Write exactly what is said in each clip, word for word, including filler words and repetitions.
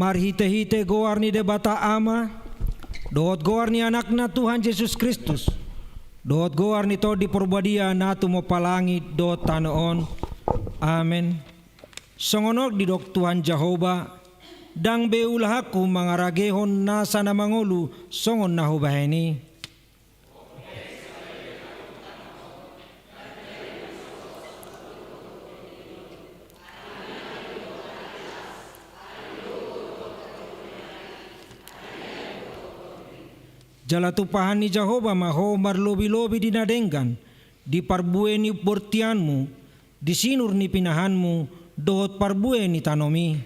Marhite-hite goar ni Debata Ama, dohot goar ni Anakna Tuhan Jesus Kristus, dohot goar ni Tondi Porbadia na tumompa langit dohot tano on. Amen. Songon on didok Tuhan Jahowa, ndang be ulahanku mangaragehon nasa na mangolu songon na hubahen i. Jala tumpahan ni Jahowa ma ho marlobi-lobi di na denggan, di parbue ni bortianmu, di sinur ni pinahanmu, dohot parbue ni tanomi.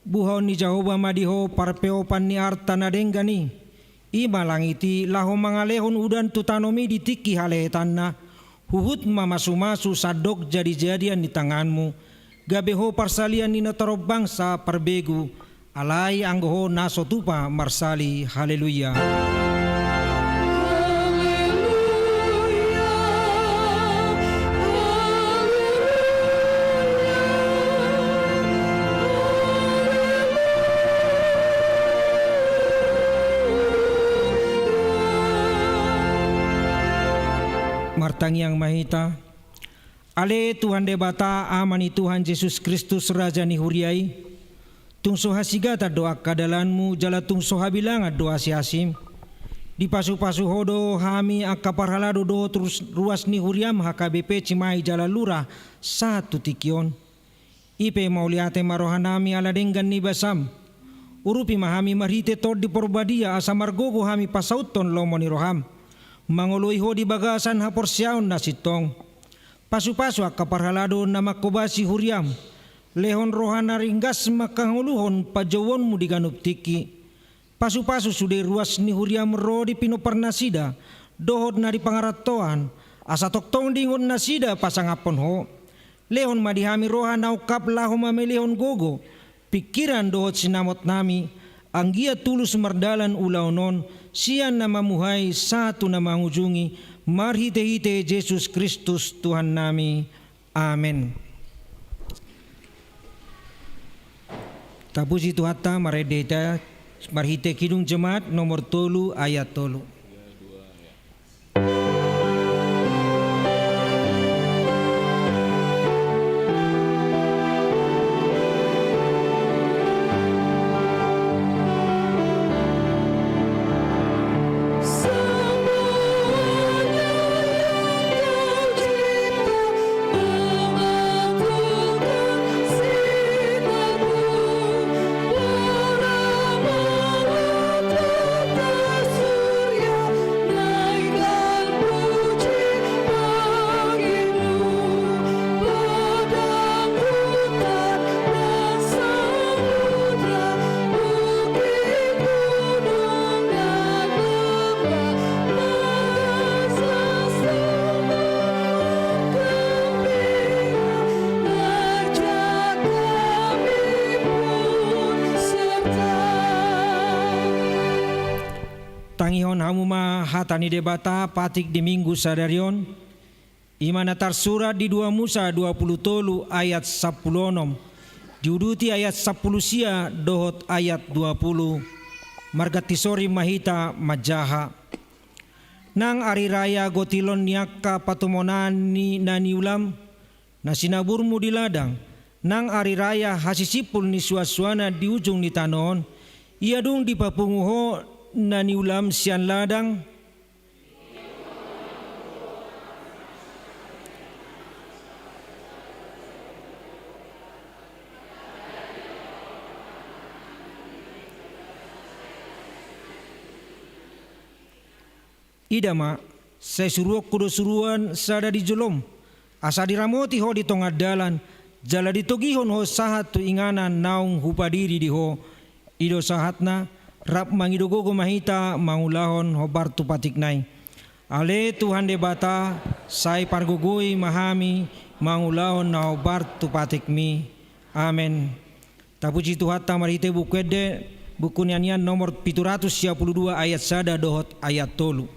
Buhaon ni Jahowa ma di ho parpeopan ni arta na denggan i, i ma langit i laho mangalehon udan tu tanomi di tingki halehetanna, huhut ma masu-masu sandok jadi-jadian ni tanganmu, gabe ho parsalian ni na torop bangsa parbegu, alai anggo ho na so tupa marsali. Haleluya. Martangiang ma hita. Ale Tuhan Debata, Ama ni Tuhan Jesus Kristus, Raja ni Huria i, tung so hasigatan do angka dalanmu, jala tung so habilangan do asi-asim. Dipasu-pasu ho do hami angka parhalado dohot rus-, ruas ni huriam H K B P Cimahi jala Lura sahat tu tingki on. I pe mauliate ma rohanami ala denggan ni basam. Urupi ma hami marhite Tondi Porbadia asa margogo hami pasauthon lomo ni roham, mangoloi ho di bagasan haporseaon na sintong. Pasu-pasu angka parhalado na manghobasi huriam, lehon roha na ringgas manghangoluhon panjouonmu di ganup tingki. Pasu-pasu sude ruas ni huriam ro di pinomparnasida, dohot na di pangarantoan, asa tongtong diingot nasida pasangaphon ho. Lehon ma di hami roha na ungkap laho mamelehon gogo, pingkiran dohot sinamotnami, anggiat tulus mardalan ulaon on, sian na mamuhai sahat tu na mangujungi, marhite-hite Jesus Kristus Tuhannami. Amen. Tapuji Tuhanta, marende hita marhite Kidung Jemaat nomor tolu ayat tolu. Tangihon hamu ma hata ni Debata patik di Minggu sadari on. I ma na tarsurat di dua Musa dua pulu tolu ayat sampulu onom, diuduti ayat sampulu sia dohot ayat dua pulu. Marganti sori ma hita manjaha. Nang ari raya gotilon ni angka patumonaan ni na niulam, na sinaburmu di ladang, nang ari raya hasisimpul ni suansuanan di ujung ni tano on, ia dung dipapungu ho na niulam sian ladang, ida ma, sai suruonku do suruan sada di jolom, asa diramoti ho di tonga dalan, jala ditogihon ho sahat tu inganan naung hupadiri di ho. I do sahatna, rap mangido gogo ma hita mangulahon hombar tu patikna i. Ale Tuhan Debata, sai pargogoi ma hami mangulahon na hombar tu patikmi. Amen. Tapuji Tuhanta marhite Buku Ende, Buku ni Andian nomor pitu ratus sia pulu dua ayat sada dohot ayat tolu.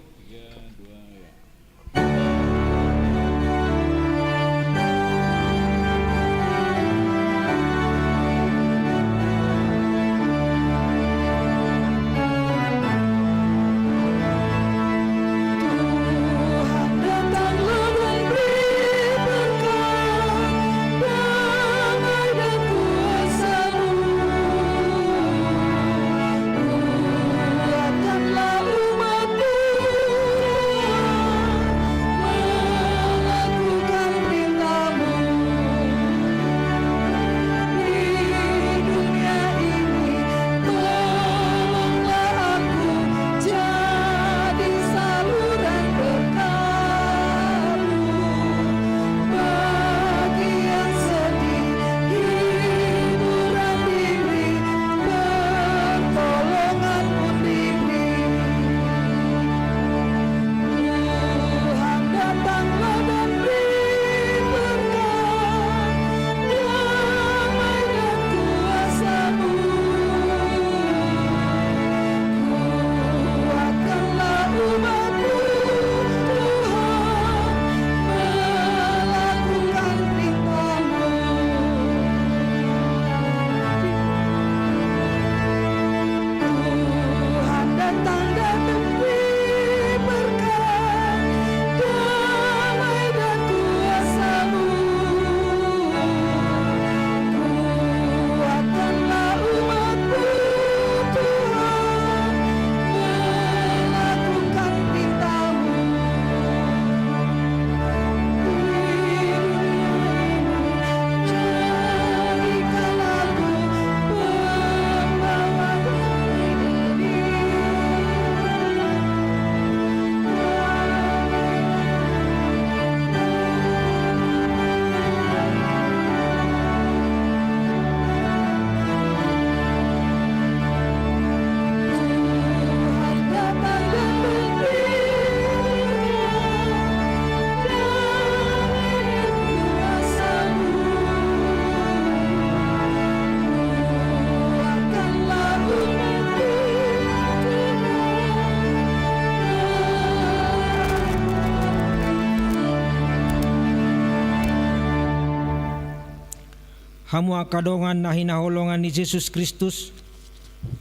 Hamu angka dongan na hinaholongan ni Jesus Kristus,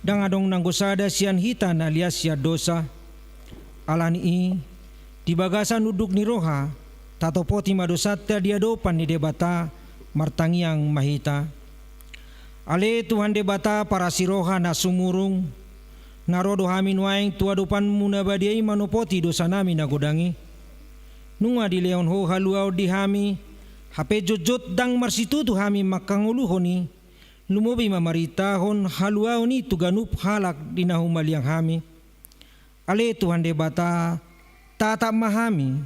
ndang adong nanggo sada sian hita na lias sian dosa. Ala ni i, di bagasan unduk ni roha, tatopoti ma dosanta di adopan ni Debata, martangiang ma hita. Ale Tuhan Debata parasi roha na sumurung, na ro do hami nuaeng tu adopanmu na badia i manopoti dosanami na godang i. Nunga dilehon Ho haluaon di hami, hape jotjot ndang marsitutu hami manghangoluhon i, lumobi ma marhitehon haluaon i tu ganup halak di na humaliang hami. Ale Tuhan Debata, tatap ma hami,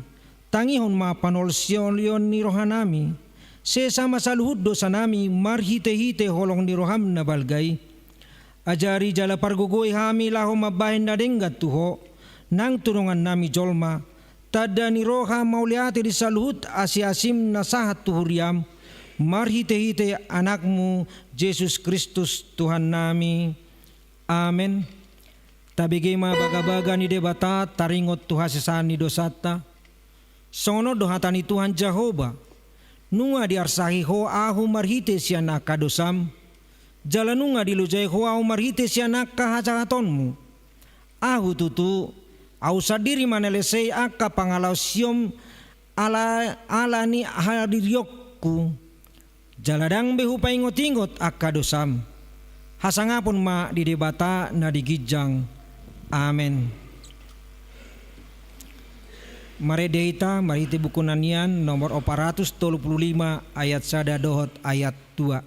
tangihon ma panolsolion ni rohanami, sesa ma saluhut dosanami marhitehite holong ni roham na balga i. Ajari jala pargogoi hami laho mambahen na denggan tu Ho, nang tu dongannami jolma, tanda ni roha mauliate di saluhut asiasim na sahat tu huriam, marhitehite Anakmu Jesus Kristus Tuhannami. Amen. Tabege ma bagabaga ni Debata taringot tu hasesaan ni dosanta. Songon on do hata ni Tuhan Jahowa: Nunga diarsahi Ho ahu marhite sian angka dosam, jala nunga dilojai Ho ahu marhite sian angka hajahatonmu. Ahu tutu, ahu sandiri ma na lesei angka pangalaosiom ala, ala ni hadirionku. Jala ndang be hupaingotingot angka dosam. Hasangapon ma di Debata na di ginjang. Amen. Marende hita marhite buku na nian nomor opat ratus tolu pulu lima, ayat sada dohot ayat dua.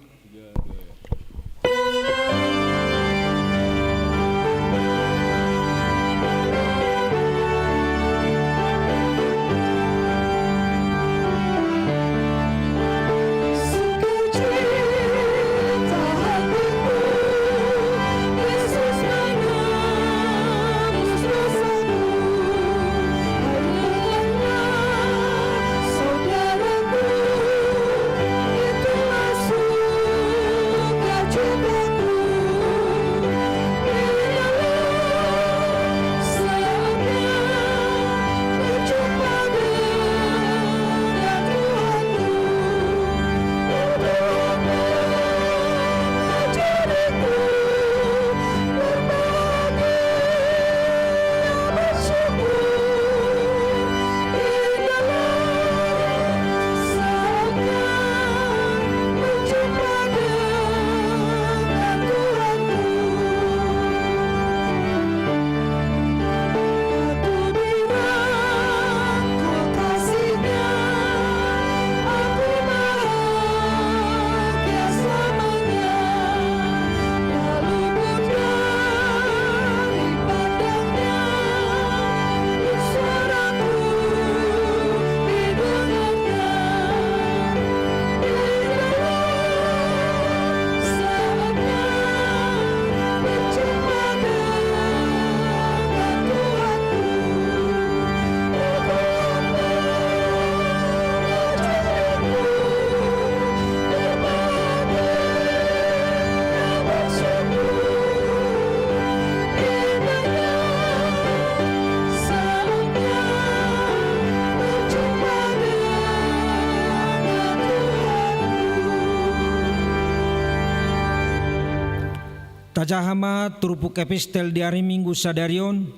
Tajaha ma turpuk epistel di ari Minggu sadari on,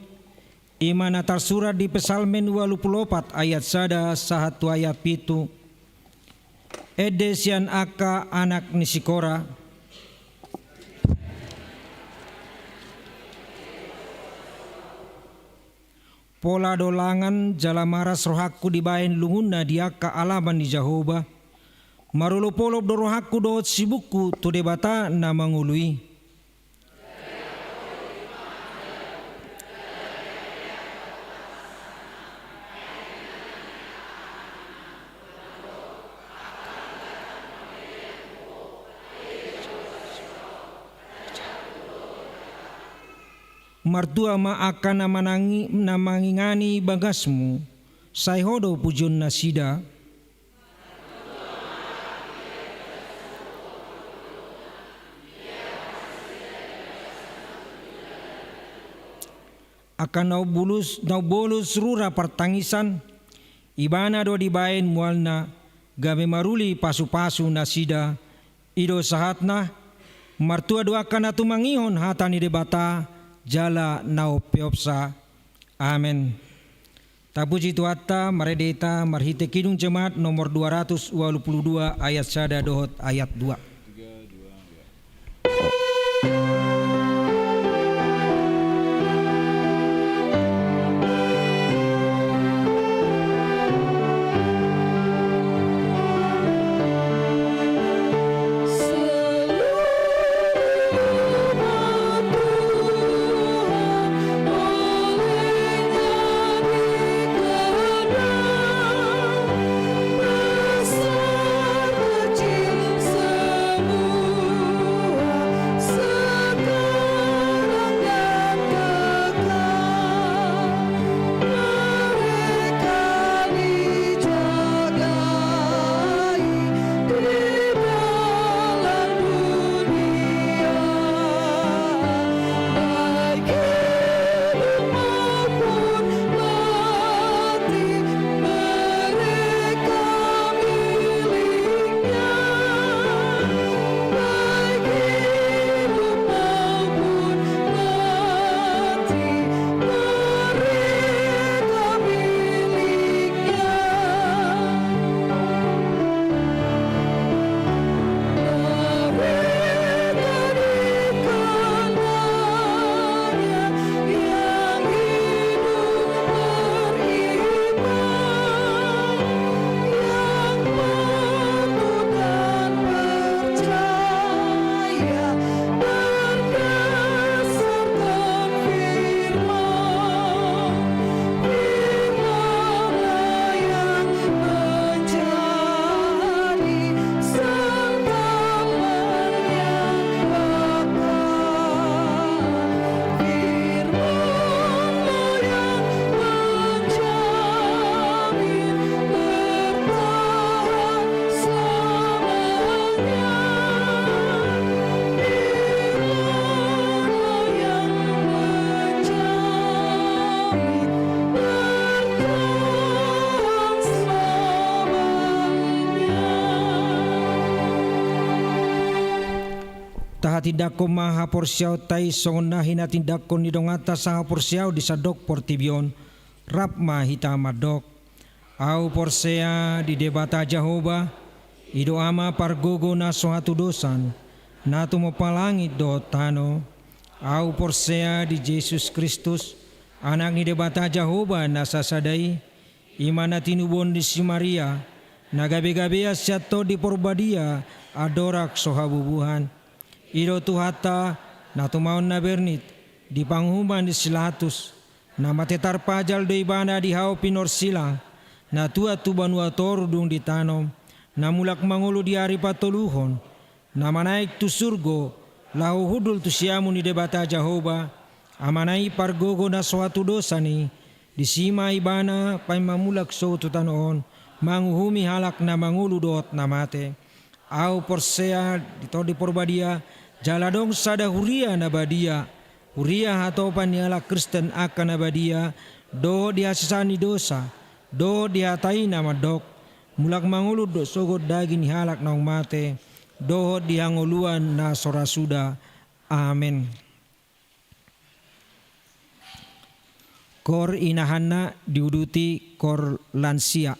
i ma na tarsurat di Psalmen ualu pulu opat ayat sada sahat tu ayat pitu. Ende sian angka anak ni si Kora. Pola do langan jala maras rohangku dibahen lungunna di angka alaman ni Jahowa. Marolopolop do rohangku dohot sibukku tu Debata na mangolu i. Martua ma angka na manangi-, na mangingani bagasmu, sai Ho do pujion nasida. Angka na umbolus, na umbolus rura partangisan, Ibana do dibahen mualna, gabe maruli pasupasu nasida, I do sahatna. Martua do angka na tumangihon hata ni Debata jala na umpeopsa. Amen. Tapuji Tuhanta, marende hita marhite Kidung Jemaat nomor dua ratus ualu pulu dua ayat sada dohot ayat dua. Tahatindangkon ma haporseaonta i songon na hinatindangkon ni donganta sahaporseaon di sandok portibi on. Rap ma hita mandok. Ahu porsea di Debata Jahowa, i do Ama pargogo na so hatudosan, na tumompa langit dohot tano. Ahu porsea di Jesus Kristus, Anak ni Debata Jahowa na sasada i, i ma na tinubuhon ni si Maria, na gabegabean sian Tondi Porbadia andorang so habubuhan. I do Tuhanta, na tumaon na bernit, di panguhuman ni si Latus, na mate tarpajal do ibana di hau pinorsilang, na tuat tu banua toru dung ditanom, na mulak mangolu di ari patoluhon, na manaek tu surgo, laho hundul tu siamun ni Debata Jahowa, Amana i pargogo na so hatudosan i, disi ma ibana paima mulak sogot tu tano on, manguhumi halak na mangolu dohot na mate. Ahu porsea di Tondi Porbadia, jala adong sada huria na badia, huria hatopan ni halak Kristen angka na badia, dohot di hasesaan ni dosa, dohot di hata i na mandok, mulak mangolu do sogot daging ni halak naung mate, dohot di hangoluan na so ra suda. Amen. Koor inahanna diuduti koor lansia.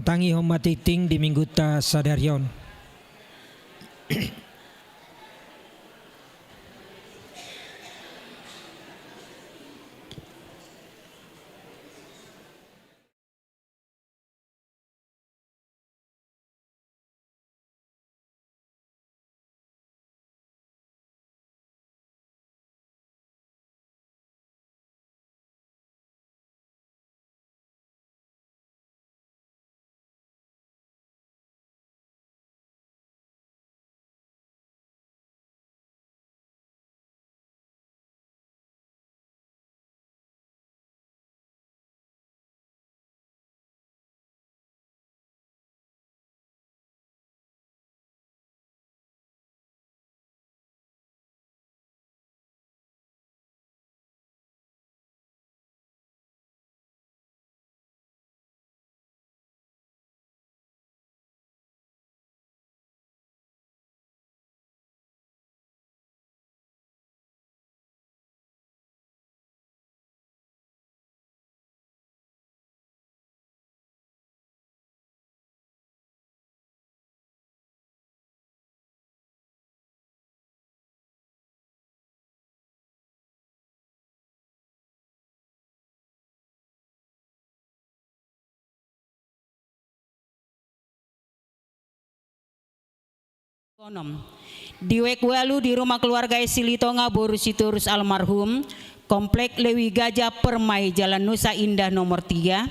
Tangihon ma tingting di Minggunta sadari on. Onom. Di wek walu di rumah keluarga Silitonga boru Sitorus almarhum, Komplek Lewi Gajah Permai, Jalan Nusa Indah nomor tiga.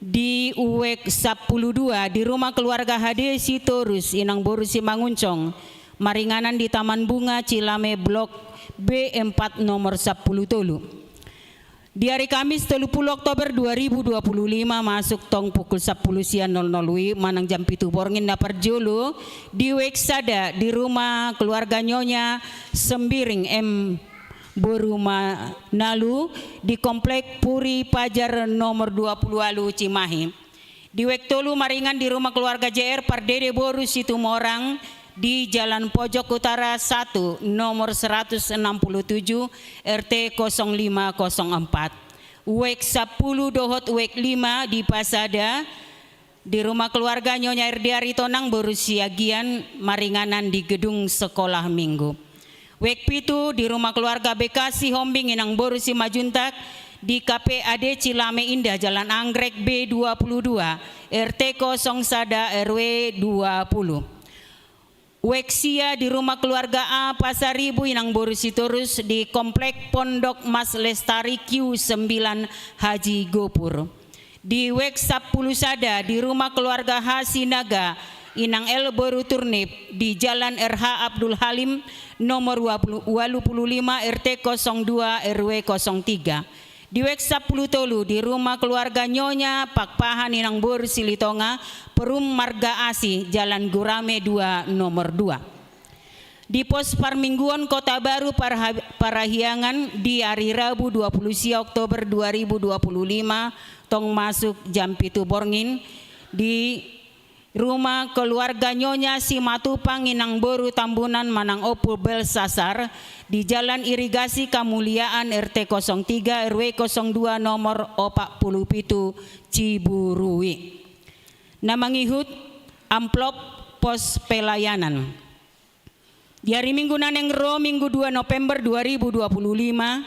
Di wek sampulu dua di rumah keluarga H D Sitorus inang boru Simangunsong, maringanan di Taman Bunga Cilame Blok B empat nomor sampulu tolu. Di hari Kamis tolu pulu Oktober dua ribu dua pulu lima masuk tong pukul sampulu sian nol nol W I B manang jam pitu borngin na parjolo, di wek sada di rumah keluarga Nyonya Sembiring M boru Manalu di Komplek Puri Pajar nomor dua pulu walu Cimahi. Di wek tolu maringan di rumah keluarga J R Pardede boru Situmorang di Jalan Pojok Utara satu, nomor seratus enam puluh tujuh, R T kosong lima kosong empat. Wek sampulu dohot wek lima di Pasada, di rumah keluarga Nyonya Erdi Aritonang boru Siagian, maringanan di gedung sekolah minggu. Wek pitu di rumah keluarga Bekasi Hombing inang boru Simanjuntak di K P A D Cilame Indah, Jalan Anggrek B dua puluh dua, R T kosong sada, R W dua puluh. Wek sia di rumah keluarga A Pasaribu inang boru Sitorus di Komplek Pondok Mas Lestari Q sembilan Haji Gopur. Di wek sampulu sada di rumah keluarga H Sinaga inang L boru Turnip di Jalan R H Abdul Halim nomor walu pulu lima, R T kosong dua, R W kosong tiga. Di wek sampulu tolu di rumah keluarga Nyonya Pakpahan inang boru Silitonga, Perum Marga Asi, Jalan Gurame dua nomor dua. Di pos parmingguon Kota Baru Parha-, Parahiangan di ari Rabu dua pulu sia Oktober dua ribu dua pulu lima, tong masuk jam pitu borngin, di rumah keluarga Nyonya Simatupang inang boru Tambunan manang Ompu Belsasar di Jalan Irigasi Kamuliaan, R T kosong tiga, R W kosong dua, nomor opat pulu pitu, Ciburui. Na mangihut amplop pos pelayanan. Di ari Minggu na naeng ro, Minggu dua November dua ribu dua pulu lima,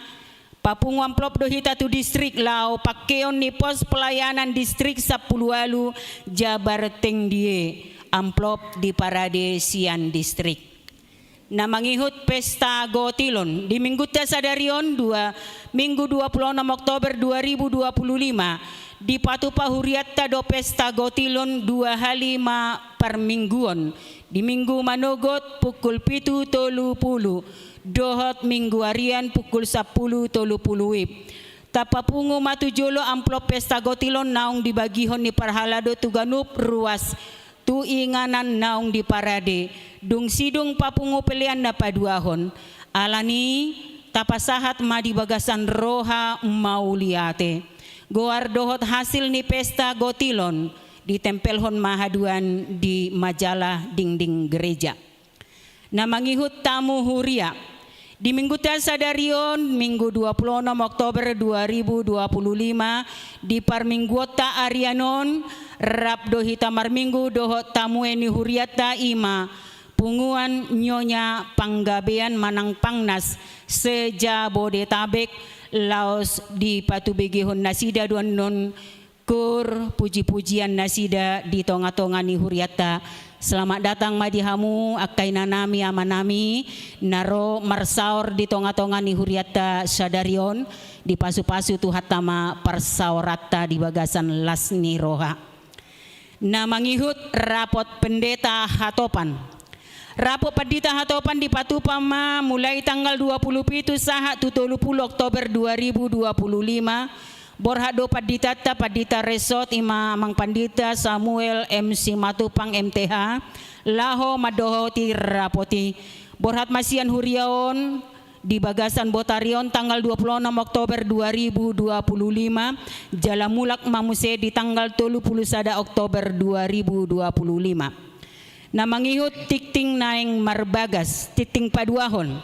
papungu amplop do hita tu distrik laho pangkeon ni pos pelayanan distrik sampulu walu Jabar Tengdie, amplop diparade sian distrik. Na mangihut pesta gotilon. Di Minggunta sadari on, dua, Minggu dua pulu onom Oktober dua ribu dua pulu lima, dipatupa hurianta do pesta gotilon dua hali ma parmingguon. Di Minggu manogot pukul pitu tolu pulu, dohot Minggu arian pukul sampulu tolu pulu W I B. Tapapungu ma tu jolo amplop pesta gotilon naung dibagihon ni parhalado tu ganup ruas tu inganan naung diparade, dung sidung papungu pelean na paduahon. Alani, tapasahat ma di bagasan roha mauliate. Goar dohot hasil ni pesta gotilon ditempelhon ma haduan di majalah dinding gereja. Na mangihut tamu huria. Di Minggunta sadari on, Minggu dua pulu onom Oktober dua ribu dua pulu lima, di parmingguonta arian on, Rap do hita marminggu dohot tamue ni hurianta, i ma punguan Nyonya Panggabean manang Pangnas se-Jabodetabek, laos dipatubegehon nasida do annon kur puji-pujian nasida di tonga-tonga ni hurianta. Selamat datang ma di hamu angka inanami, amanami, na ro marsaor di tonga-tonga ni hurianta sadari on. Dipasu-pasu Tuhanta ma parsaoranta di bagasan las ni roha. Na mangihut rapot pendeta hatopan. Rapot pandita hatopan dipatupa ma mulai tanggal dua puluh pitu sahat tu tolu puluh Oktober dua ribu dua puluh lima. Borhat do panditanta, pandita resort, i ma Amang Pandita Samuel M Simatupang M T H, laho mandohoti rapot i. Borhat ma sian huria on di bagasan botari on tanggal dua puluh onom Oktober dua ribu dua puluh lima, jala mulak ma muse di tanggal tolu puluh sada Oktober dua ribu dua puluh lima. Na mangihut tingting naeng marbagas, tingting paduahon.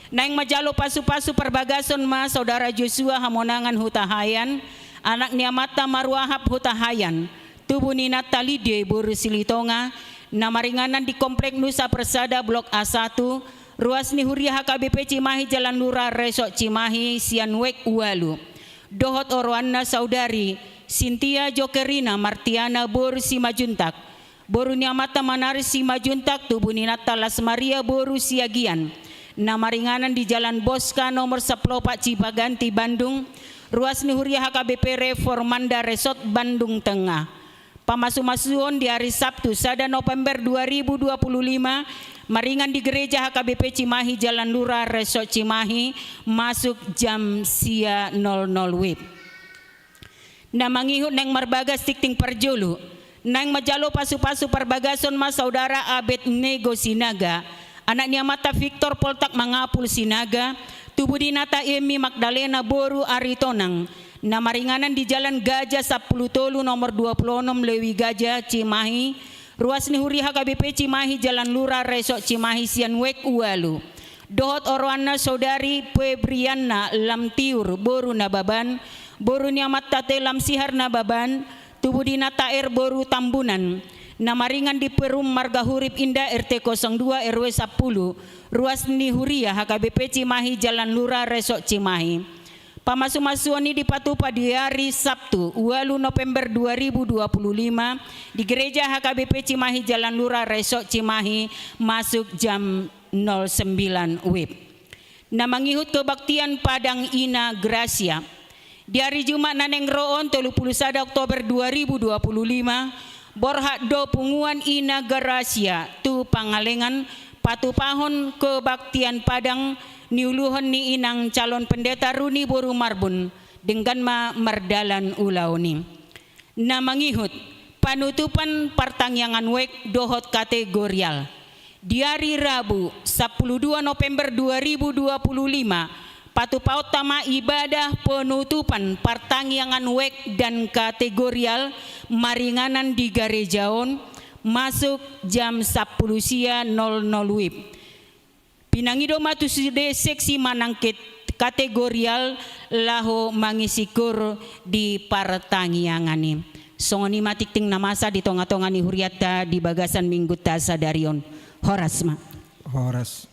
Naeng manjalo pasu-pasu parbagason ma Saudara Joshua Hamonangan Hutahaean, anak ni amanta Maruahap Hutahaean, tubu ni inanta Lide boru Silitonga, na maringanan di Komplek Nusa Persada Blok A satu, ruas ni huria H K B P Cimahi Jalan Lurah Resort Cimahi sian wijk ualu. Dohot oroanna Saudari Sintia Jokerina Martiana boru Simanjuntak, boru ni amanta Manari Simanjuntak, tubu ni inanta Las Maria boru Siagian, na maringanan di Jalan Bosca nomor sampulu opat Cipaganti Bandung, ruas ni huria H K B P Reformanda Resort Bandung Tengah. Pamasu-masuon di ari Sabtu sada November dua ribu dua puluh lima, maringan di Gereja H K B P Cimahi Jalan Lurah Resort Cimahi, masuk jam sia nol nol wib. Na mangihut naeng marbagas tingting parjolo. Naeng manjalo pasu-pasu parbagason ma Saudara Abednego Sinaga, anak ni amanta Victor Poltak Mangapul Sinaga, tubu ni inanta Emmy Magdalena boru Aritonang, na maringanan di Jalan Gajah sampulu tolu nomor dua puluh onom Lewi Gajah Cimahi, ruas ni huria H K B P Cimahi Jalan Lurah Resort Cimahi sian wijk ualu. Dohot oroanna Saudari Febriana Lamtiur boru Nababan, boru ni amanta T Lamsihar Nababan, tubu ni inanta R boru Tambunan, na maringan di Perum Marga Hurip Indah R T kosong dua R W sampulu, ruas ni huria H K B P Cimahi Jalan Lurah Resort Cimahi. Pamasu-masuon i dipatupa di ari Sabtu ualu November dua ribu dua puluh lima di Gereja H K B P Cimahi Jalan Lurah Resort Cimahi, masuk jam nol sembilan wib. Na mangihut kebaktian Padang Ina Gracia. Di ari Jumat na naeng ro on tolu puluh sada Oktober dua ribu dua puluh lima, borhat do punguan Ina Gracia tu Pangalengan patupahon kebaktian Padang niuluhon ni inang calon pendeta Runi boru Marbun, denggan ma mardalan ulaon i. Na mangihut panutupan partangiangan wijk dohot kategorial. Di ari Rabu sampulu dua November dua ribu dua puluh lima, patupaonta ma ibadah penutupan partangiangan wijk dan kategorial maringanan di gareja on, masuk jam sampulu sia nol nol wib. Pinangido ma tu sude seksi manang ket-, kategorial laho mangisi kur di partangiangan i. Songon i ma tingting na masa di tonga-tonga ni hurianta di bagasan minggunta sadari on. Horas ma. Horas.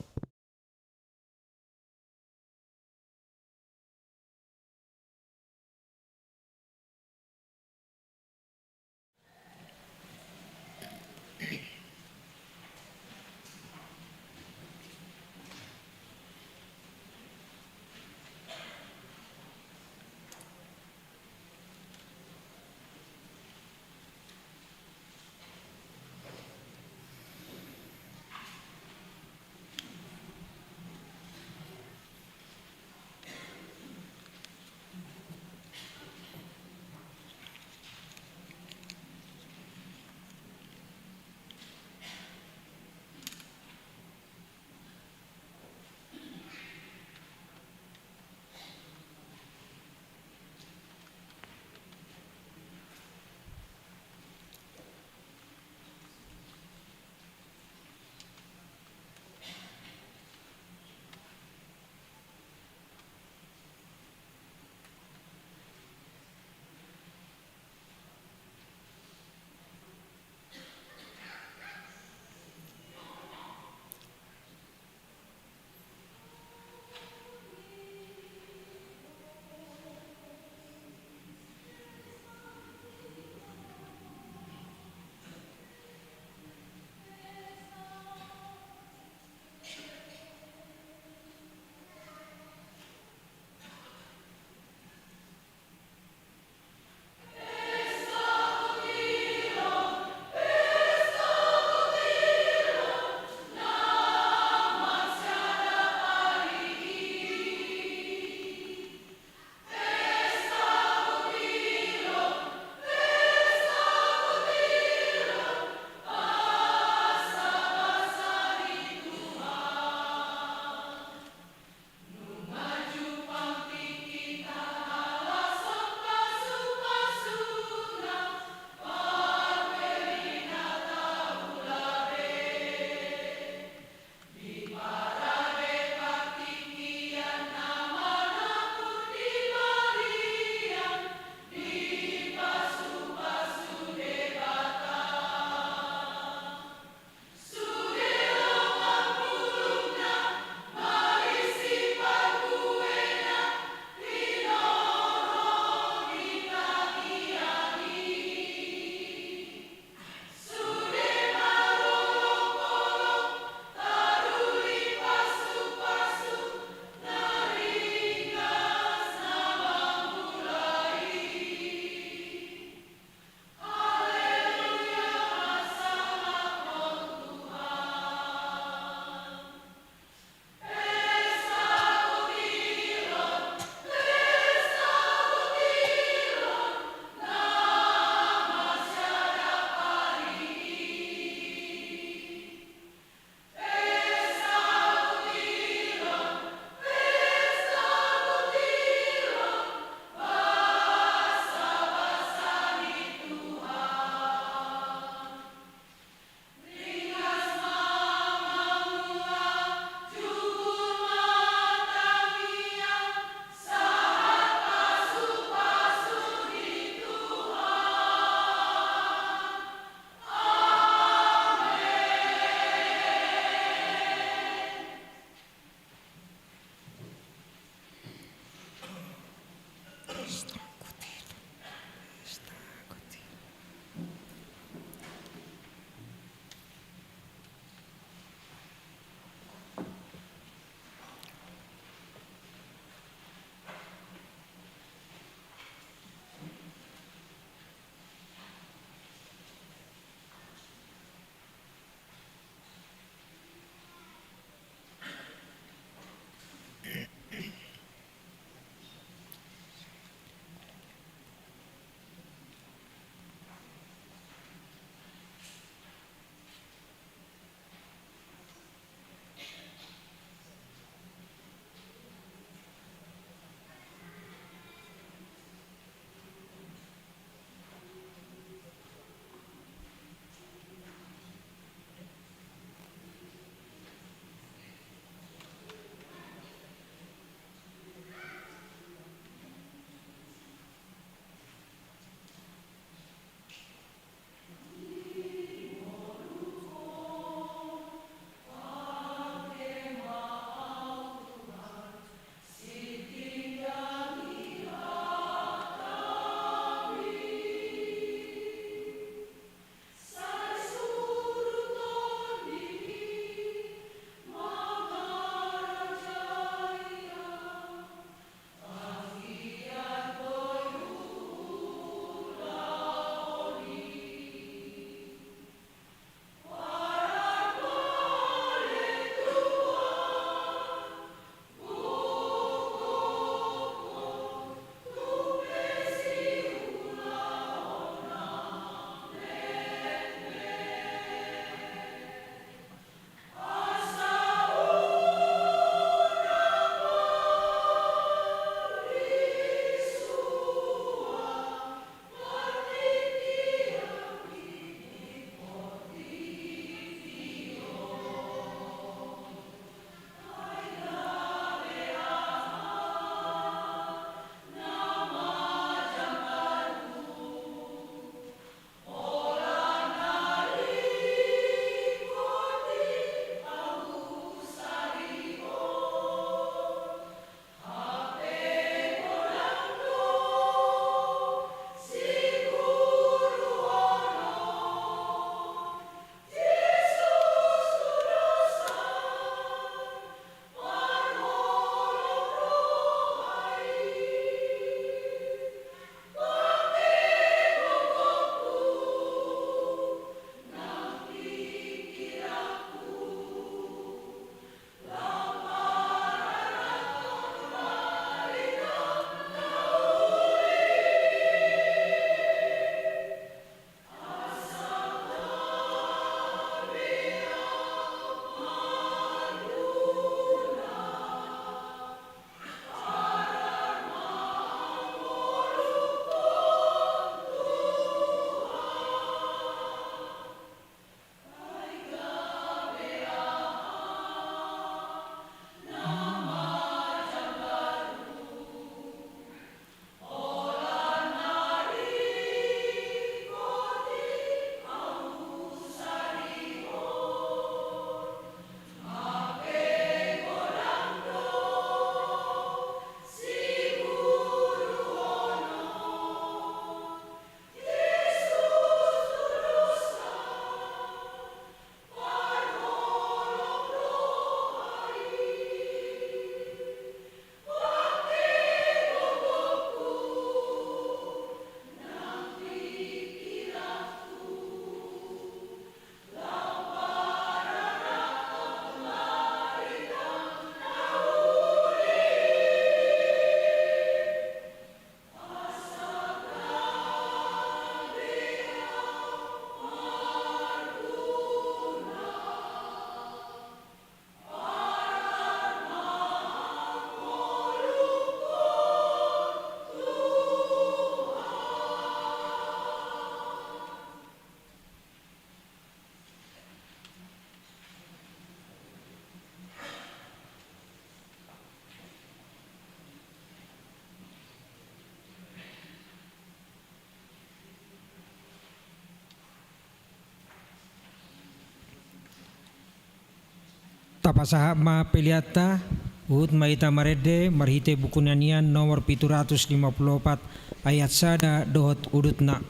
Tapasahat ma peleanta, huhut ma hita marende marhite Buku Nanian nomor pitu ratus lima pulu opat, ayat sada dohot udutna.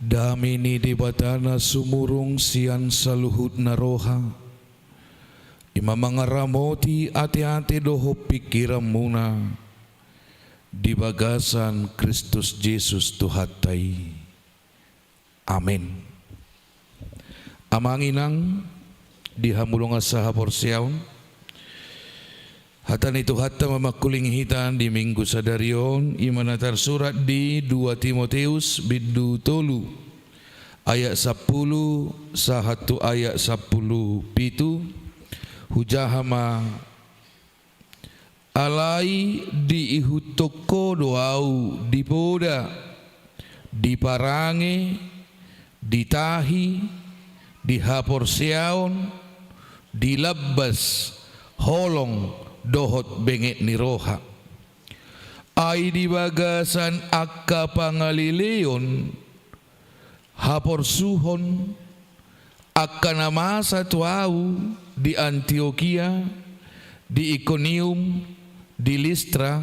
Dame ni Debata na sumurung sian saluhutna roha, i ma mangaramoti ateate dohot pingkiranmuna di bagasan Kristus Jesus Tuhanta i. Amen. Amang inang, di hamu dongan sahaporseaon, hata ni Tuhanta ma mangkulingi hita di Minggu sadari on, i ma na tarsurat di dua Timoteus bindu tolu, ayat sampulu sahat tu ayat sampulu pitu. Hujaha ma. Alai diihuthon Ho do ahu di poda, di parange, di tahi, di haporseaon, di lambas, holong, dohot benget ni roha. Ai di bagasan angka pangaleleon, haporsuhon, angka na masa tu ahu di Antiokia, di Ikonium, di Listra,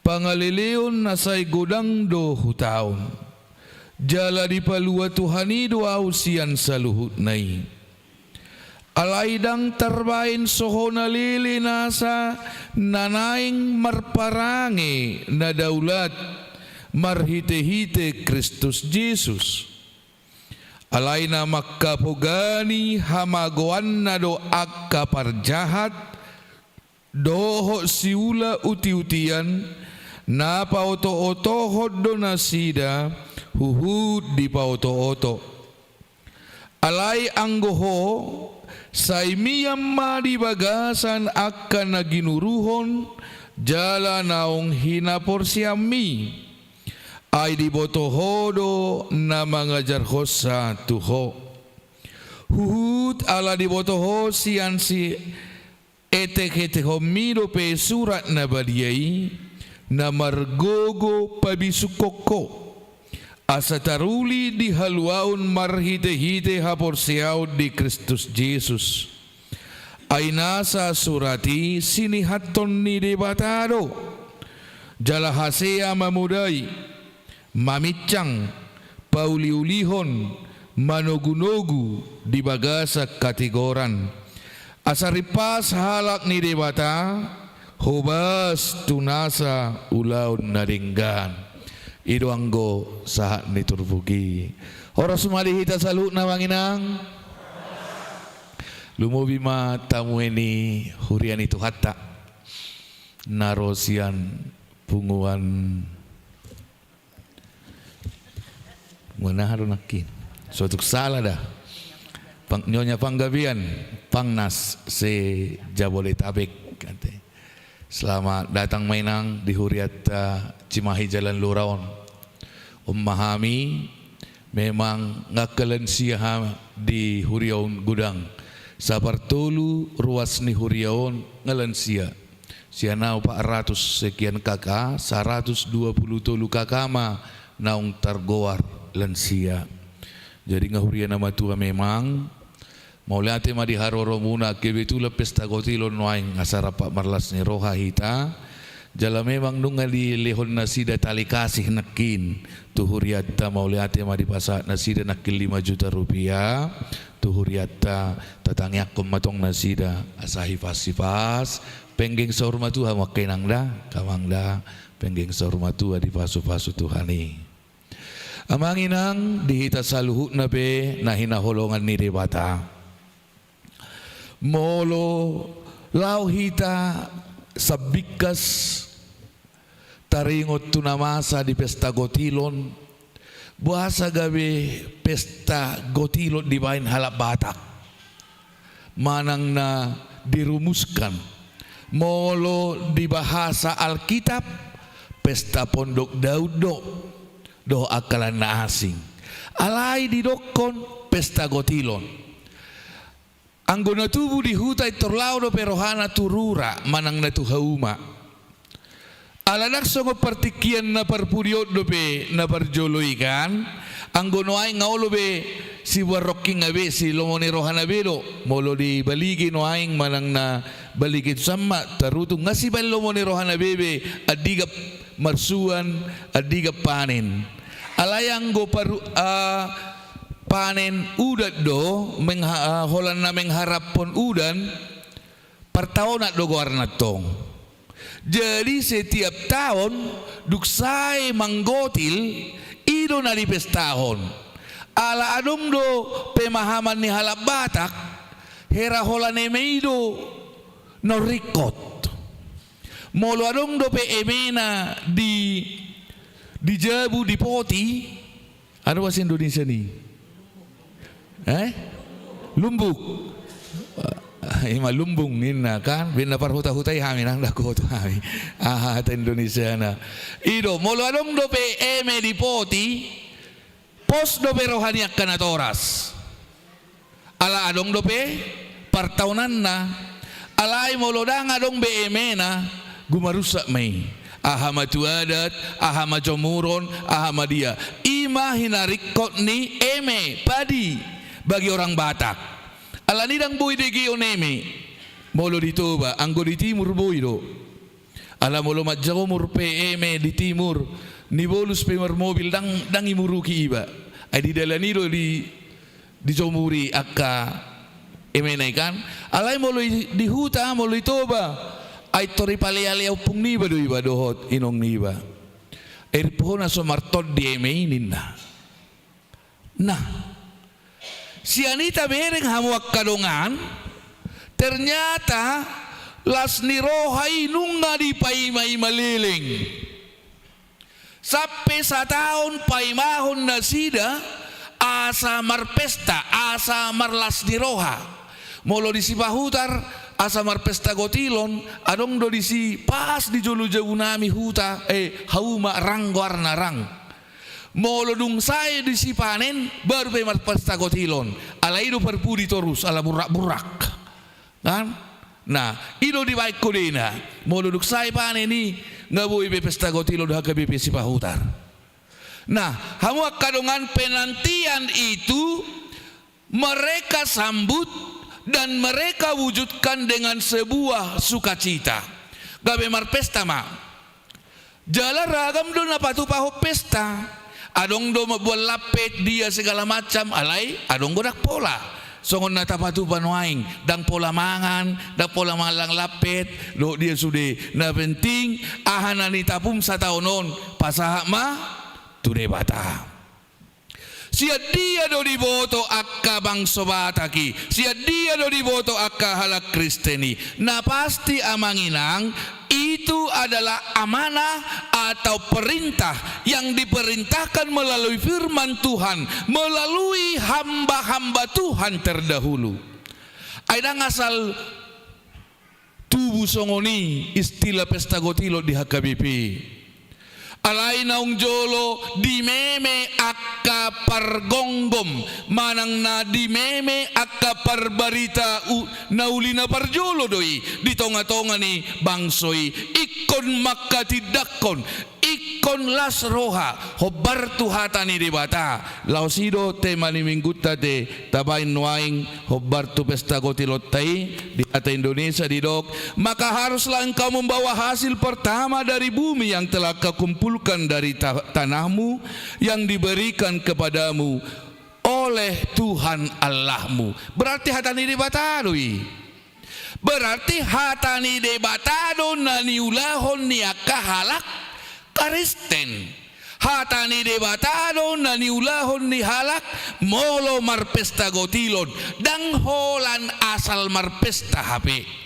pangaleleon na sai godang do hutaon. Jala dipalua Tuhan i do ahu sian saluhutna i. Alai ndang tarbaen so hona lele nasa na naeng marparange na daulat marhite-hite Kristus Jesus. Alai na mangkapogani hamagoanna do angka parjahat dohot siula uti-utian, na paoto-otohon do nasida huhut dipaoto-oto. Alai anggo ho, sai mian ma di bagasan angka na ginuruhon jala naung hinaporseaonmi. Ai diboto ho do na mangajarhonsa tu ho. Huhut ala diboto ho sian si etek-etekkonmi dope Surat Na Badia i, na margogo pabisukhon ho, asa taruli di haluaon marhite-hite haporseaon di Kristus Jesus. Ai nasa surat i sinihathon ni Debata do, jala hasea mamodai, mamincang, pauli-ulihon, manogu-nogu di bagasan hatigoran. Asa rimpas halak ni Debata, hobas tu nasa ulaon na denggan. I do anggo sahat ni turpuk i. Horas ma di hita saluhutna, Amang Inang. Lumobi ma tamue ni huria ni Tuhanta na ro sian punguan Manaha do nangkin. Sotuk sala da. Pang, Nyonya Panggabean, Pangnas se-Jabodetabek, kate. Selamat datang ma, Inang, di hurianta Cimahi Jalan Lura on. On ma hami, memang nga lansia hami di huria on godang. Sapartolu ruas ni huria on nga lansia. Sian na opat ratus sekian K K, saratus dua pulu tolu K K ma naung targoar lansia. Jadi nga huria na matua memang. Mauliate ma di haroromuna, kebetulan pesta gotilon nuaeng, asa rap marlas ni roha hita. Jala memang nunga dilehon nasida tali kasih nangkin tu hurianta, mauliate ma dipasahat nasida nangkin lima juta rupiah tu hurianta, tatangiangkon ma tong nasida asa hipas-hipas, penggeng saur matua ma, Inang da, Amang da, penggeng saur matua dipasu-pasu Tuhan i. Amang Inang, di hita saluhutna pe na hinaholongan ni Debata. Molo laho hita sambingkas taringot tu na masa di pesta gotilon, boasa gabe pesta gotilon dibaen halak Batak? Manang na dirumuskan, molo di bahasa Alkitab, pesta Pondok Daud do, dohot angka na asing. Alai didokkon pesta gotilon. Anggo na tubu di huta, pintor laho dope rohana tu rura manang na tu hauma. Ala ndang songon partingkian na parpudi on dope na parjolo i kan, anggo nuaeng nga olo be siboan rongking na be, silomo ni roha na be do. Molo di Balige nuaeng manang na Balige tu Samma, tarutung nga sibaen lomo ni roha na be be, andigan marsuan, andigan panen. Alai anggo paru-, ah, panen udan do, mengha-, ah, holan na mengharaphon udan, partaonan do goarna tong. Jadi setiap taon dung sae manggotil, i do na dipestahon. Ala adong do pemahaman ni halak Batak, hera holan eme i do na ringkot. Molo adong dope emena di, di jabu, di poti, aha do bahasa Indonesia ni? Eh? Lumbuk. Ima lumbung ninna kan, baen na parhuta-huta i hami, nang ndang huboto hami. Aha hata Indonesiana? I do, molo adong dope eme di poti, pos dope roha ni angka natoras. Ala adong dope partaonanna. Alai molo ndang adong be emena, gumarussak ma i. Aha ma tu adat, aha ma jomuron, aha ma dia. I ma hinaringkot ni eme, padi, bagi orang Batak. Alani ndang boi degeon eme molo di Toba, anggo di timur boi do. Ala molo manjomur pe eme di timur, nibolus pe marmobil, ndang, ndang imuruki iba. Ai di dalan i do di, dijomuri angka Eme na i kan, alai molo i, di huta, molo i Toba, ai tor i palealea ompung niba do iba dohot inong niba. Ai rimpu ho na so martondi eme i ninna. Nah, sian i tabereng hamu angka dongan, ternyata las ni roha i nunga dipaimaima leleng. Sampe sataon paimahon nasida asa marpesta, asa marlas ni roha. Molo di Sipahutar asa marpesta gotilon, adong do disi pas di jolo jabu nami huta, eh, hauma Rang goarna, Rang. Molo dung sae disi panen, baru pe marpesta gotilon. Alai i do parpudi torus, ala burrak-burrak. Kan? Nah, i do dibaen kodena. Molo dung sae panen i, nga boi be pesta gotilon H K B P Sipahutar. Nah, hamu angka dongan, penantian itu mereka sambut dan mereka wujudkan dengan sebuah sukacita. Gabe marpesta ma. Jala ragam do na patupahon pesta. Adong do mambuat lampet, dia segala macam, alai adong do ndang pola. Songon na tapatupa nuaeng, ndang pola mangan, ndang pola mangallang lampet, dohot dia sude. Na penting, aha na nitapum sataon on, pasahat ma tu Debata. Sian dia do diboto angka bangso Batak i? Sian dia do diboto angka halak Kristen i? Na pasti, amang inang, itu adalah amanah atau perintah yang diperintahkan melalui firman Tuhan, melalui hamba-hamba Tuhan terdahulu. Ai ndang asal tubu songon i istilah pesta gotilon di H K B P. Alai naung jolo dimeme angka pargomgom, manang na dimeme angka parbarita u-, na uli na parjolo do i di tonga-tonga ni bangso i. Ingkon mangkatindangkon, ingkon las roha, hombar tu hata ni Debata. Laos i do tema ni minggunta, ate, tabaen nuaeng hombar tu pesta gotilonta i. Di hata Indonesia didok, maka haruslah engkau membawa hasil pertama dari bumi yang telah kau kumpulkan dari ta-, tanahmu yang diberikan kepadamu oleh Tuhan Allahmu. Berarti hata ni Debata do i. Berarti hata ni Debata do na niulahon ni angka halak Kristen. Hata ni Debata do na niulahon ni halak molo marpesta gotilon. Ndang holan asal marpesta hape.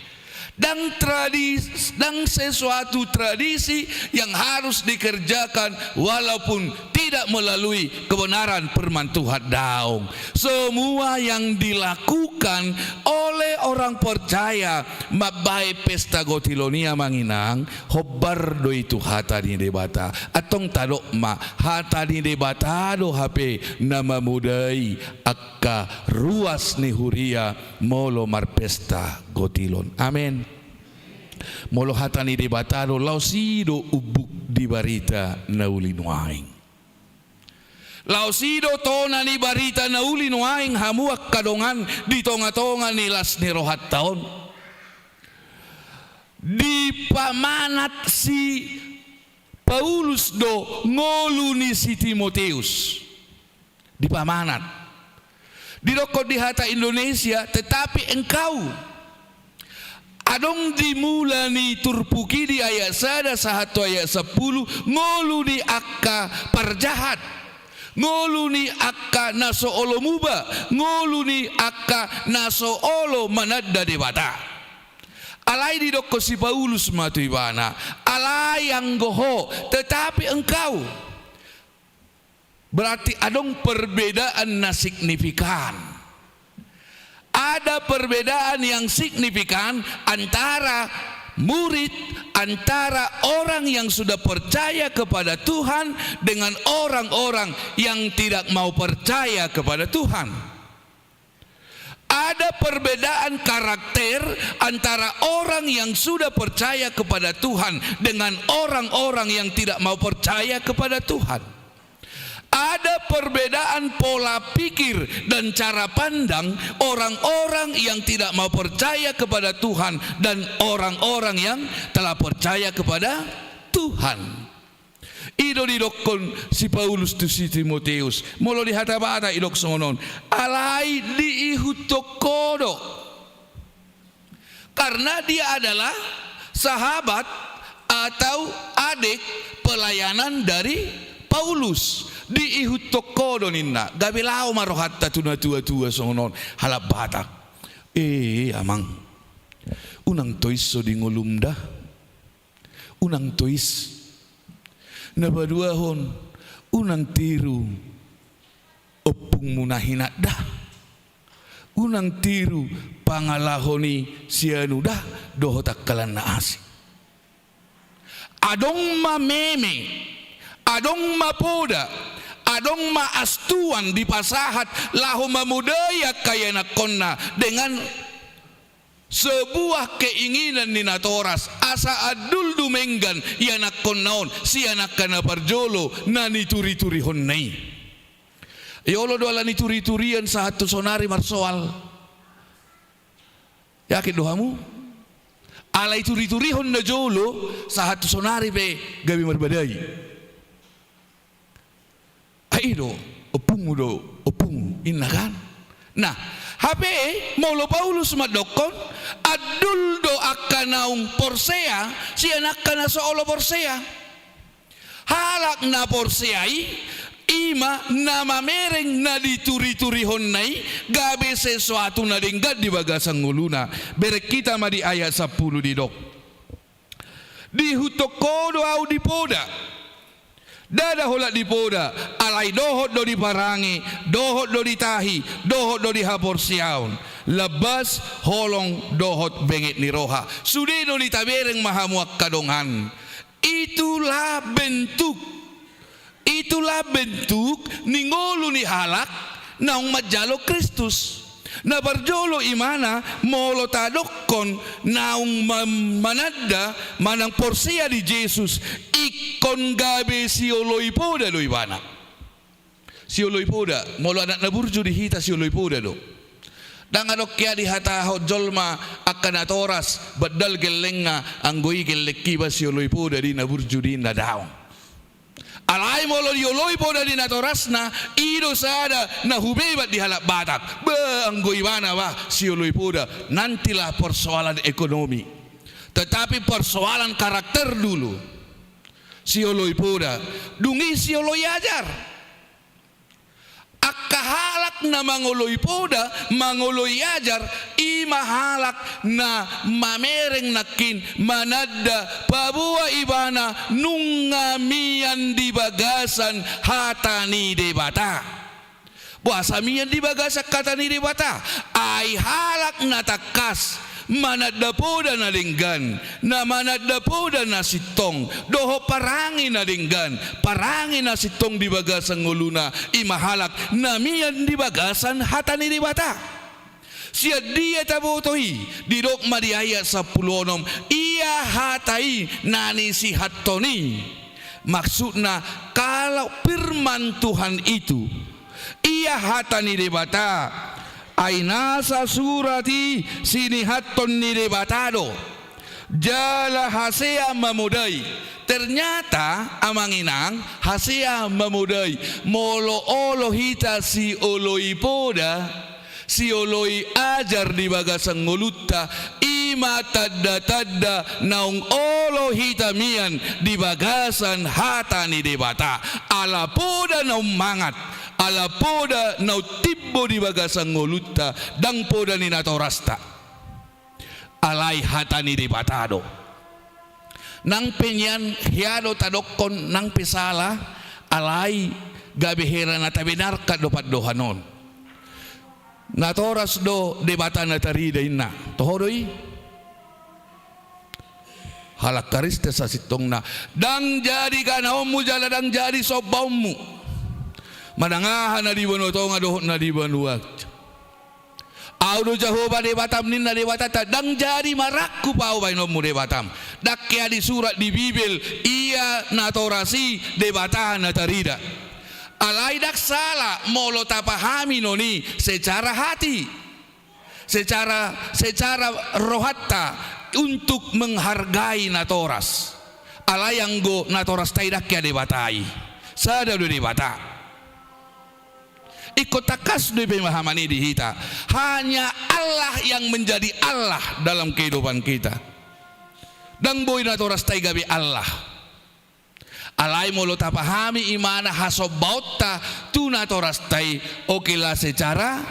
Ndang tradis-, ndang sesuatu tradisi yang harus dikerjakan walaupun tidak melalui kebenaran firman Tuhan, daong. Semua yang dilakukan oleh orang percaya mambaen pesta gotilon i, amang inang, hombar do i tu hata ni Debata. Antong tadok ma, hata ni Debata do hape na mamodai angka ruas ni huria molo marpesta gotilon. Amen. Molo hata ni Debata do, laos i do umbuk di barita na uli nuaeng. Laos i do tona ni barita na uli nuaeng, hamu angka dongan, di tonga-tonga ni las ni rohanta on. Dipamanat si Paulus do ngolu ni si Timoteus. Dipamanat. Didokkon di hata Indonesia, tetapi engkau. Adong di mula ni turpuk i di ayat sada sahat tu ayat sampulu, ngolu ni angka parjahat, ngolu ni angka na so olo muba, ngolu ni angka na so olo mananda Debata. Alai didokkon si Paulus ma tu ibana, alai anggo ho, tetapi engkau. Berarti adong perbedaan na signifikan. Ada perbedaan yang signifikan antara murid, antara orang yang sudah percaya kepada Tuhan dengan orang-orang yang tidak mau percaya kepada Tuhan. Ada perbedaan karakter antara orang yang sudah percaya kepada Tuhan dengan orang-orang yang tidak mau percaya kepada Tuhan. Ada perbedaan pola pikir dan cara pandang orang-orang yang tidak mau percaya kepada Tuhan dan orang-orang yang telah percaya kepada Tuhan. I do didokkon si Paulus tu si Timoteus. Molo di hata Batak didok songon on. Alai diihuthon ho do. Karena dia adalah sahabat atau adik pelayanan dari Paulus. Diihuthon ho do ninna, gabe laho ma rohanta tu natua-tua songon on, halak Batak. E, amang, unang tois so di ngolum da. Unang tois. Na paduahon, unang tiru ompungmu na hinat da. Unang tiru pangalaho ni si anu da, dohot angka na asing. Adong ma meme, adong ma poda, adong ma astuan dipasahat laho mamodai angka ianakhonna dengan sebuah keinginan ni natoras, asa andul dumenggan ianakhonna on sian angka na parjolo na nituri-turihonna i. Ia olo do ala nituri-turian sahat tu sonari marsoal. Yakin do hamu? Ala ituri-turihon na jolo, sahat tu sonari pe gabe marbadai. Ai i do, ompungmu do, ompungmu, inna kan? Nah, hape molo Paulus mandokkon, andul do angka naung porsea sian angka na so olo porsea. Halak na porsea i, i ma na mamereng na dituri-turihonna i, gabe sesuatu na denggan di bagasan ngoluna. Bereng hita ma di ayat sampulu didok. Diihuthon ho do ahu di poda. Ndada holan di poda, alai dohot do di parange, dohot do di tahi, dohot do di haporseaon. Lambas, holong, dohot benget ni roha. Sude do ni tabereng ma hamu angka dongan. Itulah bentuk, itulah bentuk ni ngolu ni halak naung manjalo Kristus. Na parjolo imana molo tadokkon naung ma-, mananda manang porsea di Jesus, ingkon gabe sioloi poda do ibana. Sioloi poda, molo anak na burju di hita sioloi poda do. Ndang adong hea dihatahon jolma angka natoras, bandal gellengna, anggo i gelleng iba sioloi poda di na burju di na daong. Alai molo dioloi poda di natorasna, i do sada na hubebat di halak Batak. Bah, anggo ibana bah, sioloi poda, nantilah persoalan ekonomi. Tetapi persoalan karakter dulu. Sioloi poda, dung i sioloi ajar. Angka halak na mangoloi poda, mangoloi ajar, i ma halak na mamereng nangkin mananda paboa ibana nunga mian di bagasan hata ni Debata. Boasa mian di bagasan hata ni Debata? Ai halak na tangkas mananda poda na denggan, na mananda poda na sintong, dohot parange na denggan, parange na sintong di bagasan ngoluna, i ma halak na mian di bagasan hata ni Debata. Sian dia taboto i? Didok ma di ayat sampulu onom, ia hata i na nisihathon i. Maksudna, kalau firman Tuhan itu, ia hata ni Debata, ai nasa surat i sinihathon ni Debata do. Jala hasea mamodai. Ternyata, amang inang, hasea mamodai. Molo olo hita sioloi poda, sioloi ajar di bagasan ngolunta, i ma tanda-tanda naung olo hita mian di bagasan hata ni Debata. Ala poda naung mangat, ala poda naung timbo di bagasan ngolunta, ndang poda ni natorasta. Alai hata ni Debata do. Nang pe nian hea do tadokkon, nang pe sala, alai gabe hera na tabenarkan do pandohan on. Natoras do Debata na tarida inna. Toho do i? Halak Kristen sasintongna, ndang jadi ganaonmu jala ndang jadi sombaonmu. Manang aha na di banua tonga dohot na di banua. Ahu do Jahowa Debatam, ninna Debatanta, ndang jadi marangkup Ahu baenonmu Debatam. Ndang hea disurat di Bibel, ia natoras i Debata na tarida. Alai ndang sala molo tapahami non i secara hati, secara, secara rohanta untuk menghargai natoras. Alai anggo natorasta i ndang hea Debata i. Sada do Debata. Ingkon tangkas do i pemahaman i di hita. Hanya Allah yang menjadi Allah dalam kehidupan kita. Ndang boi natorasta i gabe Allah. Alai molo tapahami ibana hasombaonta tu natorasta i, oke lah secara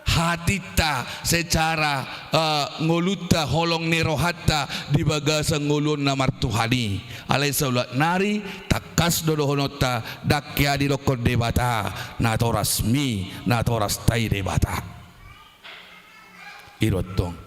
hatinta, secara, eh, ngolunta, holong ni rohanta di bagasan ngoluonna martuhan i. Alai saulak nari tangkas do dohononta, ndang hea didokkon Debata natorasmi, natorasta i Debata. I do antong.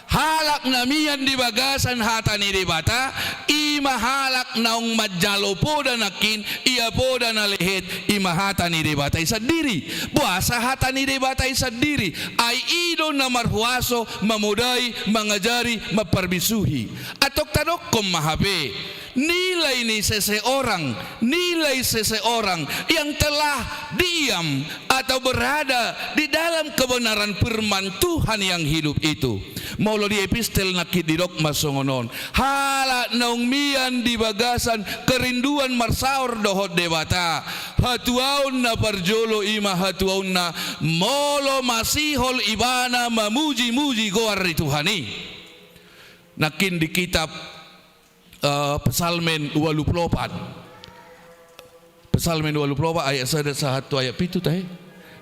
Halak na mian di bagasan hata ni Debata, i ma halak naung manjalo poda nangkin, ia poda na lehet, i ma hata ni Debata i sandiri. Boasa hata ni Debata i sandiri? Ai i do na marhuaso mamodai, mangajari, mamparbisuhi. Antong tadokkon ma hape, nilai ni seseorang, nilai seseorang yang telah diam atau berada di dalam kebenaran firman Tuhan yang hidup itu. Molo di epistel nangkin didok ma songon on, halak naung mian di bagasan kerinduan marsaor dohot Debata, hatuaon na parjolo i ma hatuaonna molo masihol ibana mamuji-muji goar ni Tuhan i. Nangkin di kitab Eh, Psalmen ualu pulu opat. Psalmen ualu pulu opat ayat sada sahat tu ayat pitu tahe.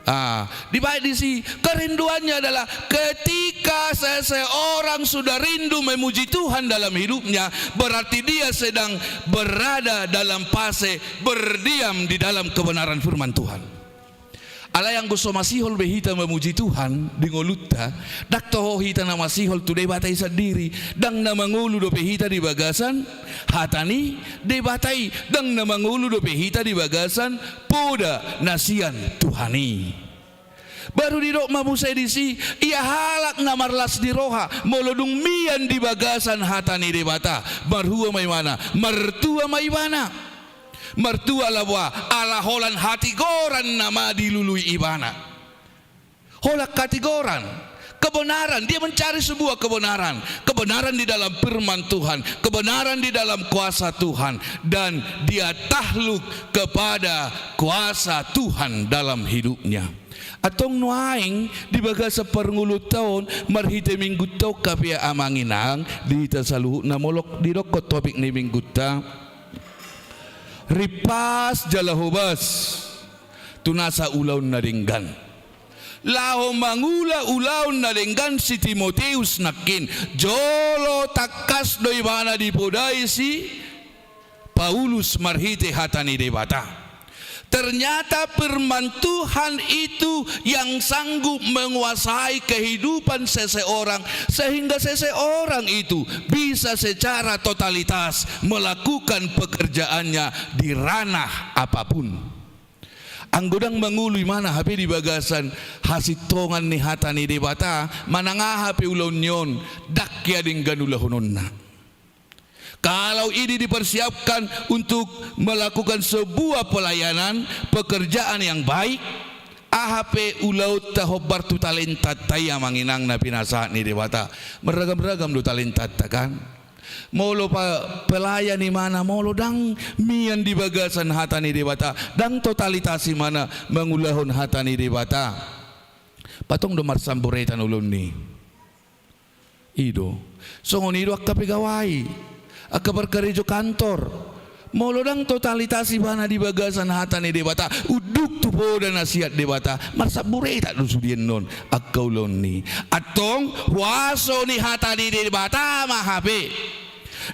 Ah, dibaen disi, kerinduannya adalah ketika seseorang sudah rindu memuji Tuhan dalam hidupnya, berarti dia sedang berada dalam fase berdiam di dalam kebenaran firman Tuhan. Alai anggo so masihol be hita mamuji Tuhan di ngolunta, ndang toho hita na masihol tu Debata i sandiri, ndang na mangolu dope hita di bagasan hata ni Debata i, ndang na mangolu dope hita di bagasan poda na sian Tuhan i. Baru didok ma muse disi, ia halak na marlas ni roha, molo dung mian di bagasan hata ni Debata, marhua ma ibana, martua ma ibana. Martua ala boha, ala holan hatigoran nama dilului ibana. Holan hatigoran, kebenaran, dia mencari sebuah kebenaran, kebenaran di dalam firman Tuhan, kebenaran di dalam kuasa Tuhan, dan dia takluk kepada kuasa Tuhan dalam hidupnya. Antong nuaeng di bagasan parngoluonta on, marhite minggunta on hape amang inang, di hita saluhutna molo didokkon topik ni minggunta, rimpas jala hobas tu nasa ulaon na denggan. Laho mangula ulaon na denggan si Timoteus nangkin, jolo tangkas do ibana dipodai si Paulus marhite hata ni Debata. Ternyata firman Tuhan itu yang sanggup menguasai kehidupan seseorang, sehingga seseorang itu bisa secara totalitas melakukan pekerjaannya di ranah apapun. Anggo ndang mangolu ibana hape di bagasan hasintongan ni hata ni Debata, manang aha pe ulaon ni on, ndang hea denggan ulahononna. Kalau ini dipersiapkan untuk melakukan sebuah pelayanan, pekerjaan yang baik, aha pe ulaonta hombar tu talentanta i amang inang na pinasahat ni Debata. Meragam-ragam do talentanta kan. Molo pa-, pelayan ibana molo ndang mian di bagasan hata ni Debata, ndang totalitas ibana mangulahon hata ni Debata. Patong do marsamburetan ulaon ni. I do. Songon i do angka pegawai, angka parkarejo kantor. Molo ndang totalitas ibana di bagasan hata ni Debata, unduk tu poda na sian Debata, marsamburetan do sude annon angka ulaon ni. Antong huaso ni hata ni Debata ma hape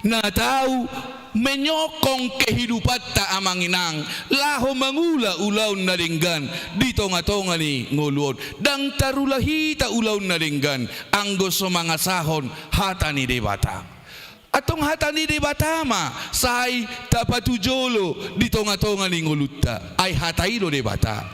na tau menyokong kehidupanta amang inang, laho mangula ulaon na denggan di tonga-tonga ni ngolu on. Ndang tarula hita ulaon na denggan anggo so mangasahon hata ni Debata. Antong hata ni Debata ma sai tapatujolo di tonga-tonga ni ngolunta, ai hata i do Debata.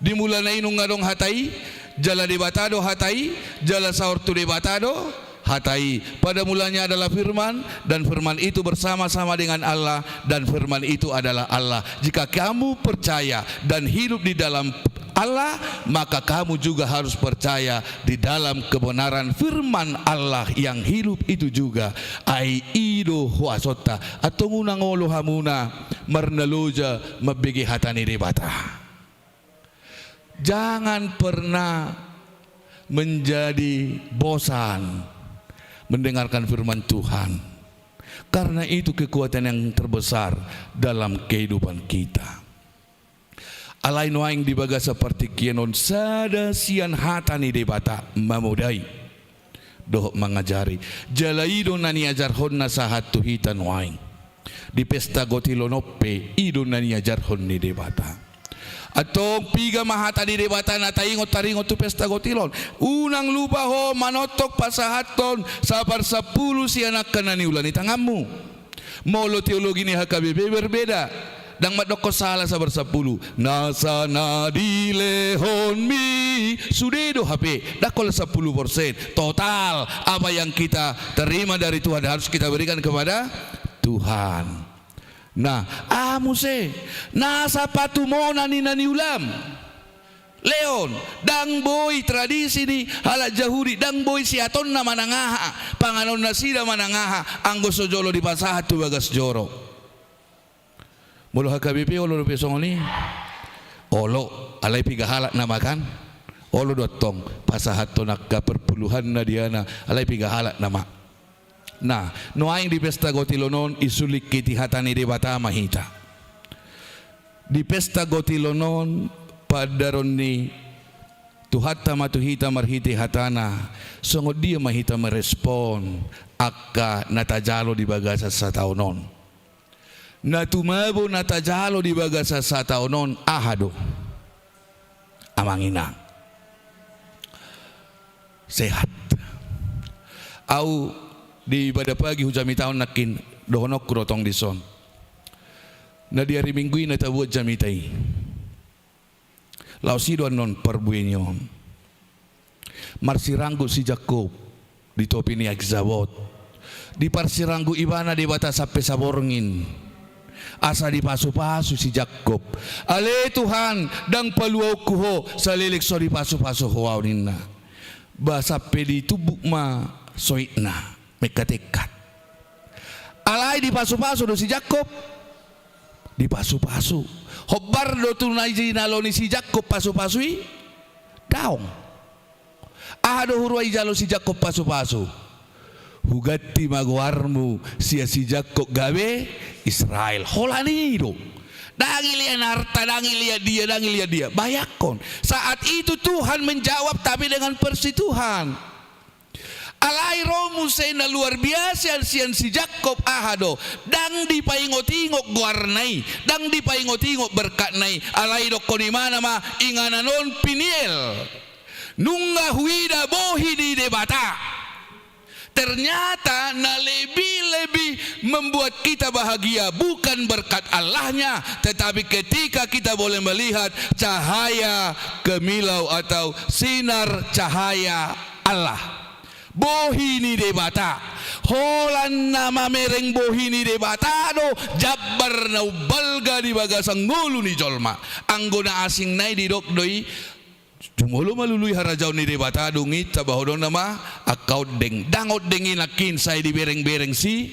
Di mula na i nunga adong hata i, jala Debata do hata i, jala saor tu Debata do hata i. Pada mulanya adalah Firman, dan Firman itu bersama-sama dengan Allah, dan Firman itu adalah Allah. Jika kamu percaya dan hidup di dalam Allah, maka kamu juga harus percaya di dalam kebenaran Firman Allah yang hidup itu juga. Ai i do huasonta. Antong unang olo hamuna marnaloja mambege hata ni Debata. Jangan pernah menjadi bosan mendengarkan firman Tuhan. Karena itu kekuatan yang terbesar dalam kehidupan kita. Alai nuaeng di bagasan partingkian on sada sian hata ni Debata mamodai dohot mangajari. Jala i do na niajarhonna sahat tu hita nuaeng. Di pesta gotilon on pe i do na niajarhon ni Debata. Antong piga ma hata ni Debata na taingot taringot tu pesta gotilon? Unang lupa ho manongtong pasahathon saparsampulu sian angka na niula ni tanganmu. Molo teologi ni H K B P berbeda. Ndang mandokkon salah saparsampulu. Nasa na dilehonmi sude do hape. Ndang holan sampulu persen. Total apa yang kita terima dari Tuhan harus kita berikan kepada Tuhan. Nah, aha muse? Nasa patumona ni na niulam. Lehon, ndang boi tradisi ni halak Jahudi, ndang boi siatonna manang aha, panganonnasida manang aha, anggo so jolo dipasahat tu bagas joro. Molo H K B P olo dope songon i? Olo, alai piga halak nama kan? Olo do antong, pasahathon angka perpuluhanna diana, alai piga halak nama. Nah, nuaeng di pesta gotilon on isulingkiti hata ni Debata ma hita. Di pesta gotilon on pandaron ni Tuhanta ma tu hita marhite hatana, songon dia ma hita merespon angka na tajalo di bagasan sataon on. Na tumabo na tajalo di bagasan sataon on aha do? Amang inang. Sehat. Au di pada pagi hujamitahon nangkin dohononku do tong dison. Na di ari Minggu i na tabuat jamita i. Laos i do annon parbue ni on. Marsiranggut si Jakkob di topi ni aek Jabot. Diparsiranggut ibana Debata sampe saborngin. Asa dipasupasu si Jakkob. Ale Tuhan, ndang paluaonku ho, saleleng so dipasupasu ho au ninna. Ba sampe ditumbuk ma soitna. Mengkatekkat. Alai dipasupasu do si Jakkob? Dipasupasu. Hombar do tu na jinalo ni si Jakkob pasupasu i? Daong. Aha do huroa dijalo si Jakkob pasupasu? Huganti ma goarmu sian si Jakkob gabe Israel. Holan i do. Ndang dilehon arta, ndang dilehon dia, ndang dilehon dia. Bayangkon. Saat itu Tuhan menjawab tapi dengan versi Tuhan. Alai ro muse na luar biasa sian si Jakkob, aha do? Ndang dipaingot-ingot goarna i, ndang dipaingot-ingot berkatna i, alai dokkon ibana ma inganan on Peniel. Nunga huida bohi ni Debata. Ternyata na lebih-lebih membuat kita bahagia bukan berkat Allahnya, tetapi ketika kita boleh melihat cahaya kemilau atau sinar cahaya Allah. Bohi ni Debata. Holan na mamereng bohi ni Debata do jambar na umbalga di bagasan ngolu ni jolma. Anggo na asing nai didok do i, jumolo ma lului harajaon ni Debata, dung i tabahonon nama angka ondeng. Ndang ondeng i nangkin sai dibereng-bereng si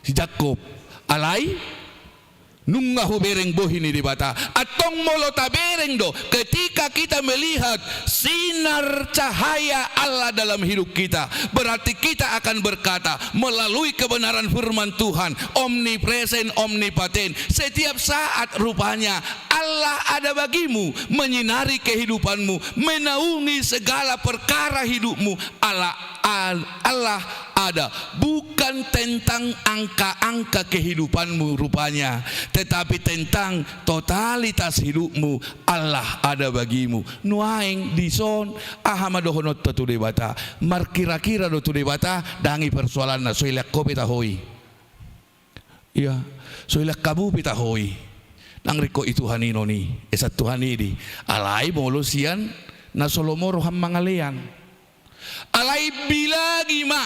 si Jakkob. Alai nunga hubereng bohi ni Debata. Antong molo tabereng do, ketika kita melihat sinar cahaya Allah dalam hidup kita, berarti kita akan berkata melalui kebenaran firman Tuhan, omnipresen, omnipaten, setiap saat rupanya Allah ada bagimu, menyinari kehidupanmu, menaungi segala perkara hidupmu. Allah, Al-, Allah ada, bukan tentang angka-angka kehidupanmu rupanya, tetapi tentang totalitas hidupmu, Allah ada bagimu. Nuaeng dison, aha ma dohononta tu Debata? Markira-kira do tu Debata, ndang i persoalanna, so dilehon ho pe taho i. Ia, so dilehon hamu pe taho i. Ndang ringkot i Tuhan i non i, esa Tuhan i di. Alai molo sian na so lomo roham mangalean. Alai bilagi ma,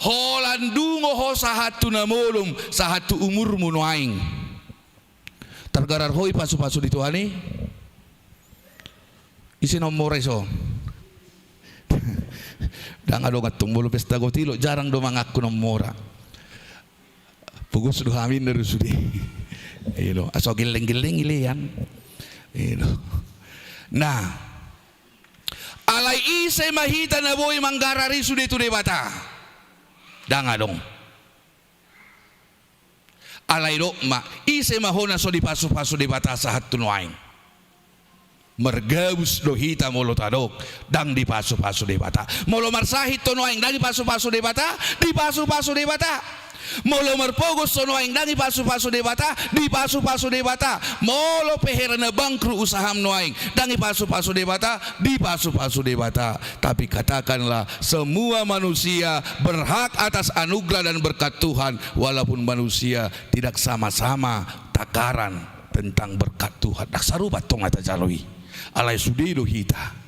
holan dungo ho sahat tu na molom, sahat tu umurmu nuaeng. Targarar ho i pasu-pasu ni Tuhan i? Ise na ummora i so? Ndang adong antong, molo pesta gotilon jarang do mangaku na ummora. Pogos do hami ninna do sude. Ilo, aso gelleng-gelleng i lean. Nah, alai ise ma hita na boi manggarar i sude tu Debata? Ndang adong. Alai dok ma, ise ma ho na so dipasupasu Debata sahat tu nuaeng? Margabus do hita molo tadok ndang dipasupasu Debata. Molo marsahit ho nuaeng ndang dipasupasu Debata? Dipasupasu Debata. Molo marpogos ho nuaeng ndang dipasupasu Debata? Dipasupasu Debata. Molo pe hera na bangkrut usaham nuaeng ndang dipasupasu Debata? Dipasupasu Debata. Tapi katakanlah, semua manusia berhak atas anugerah dan berkat Tuhan, walaupun manusia tidak sama-sama takaran tentang berkat Tuhan. Ndang sarupa tong na tajalo i. Alai sude do hita.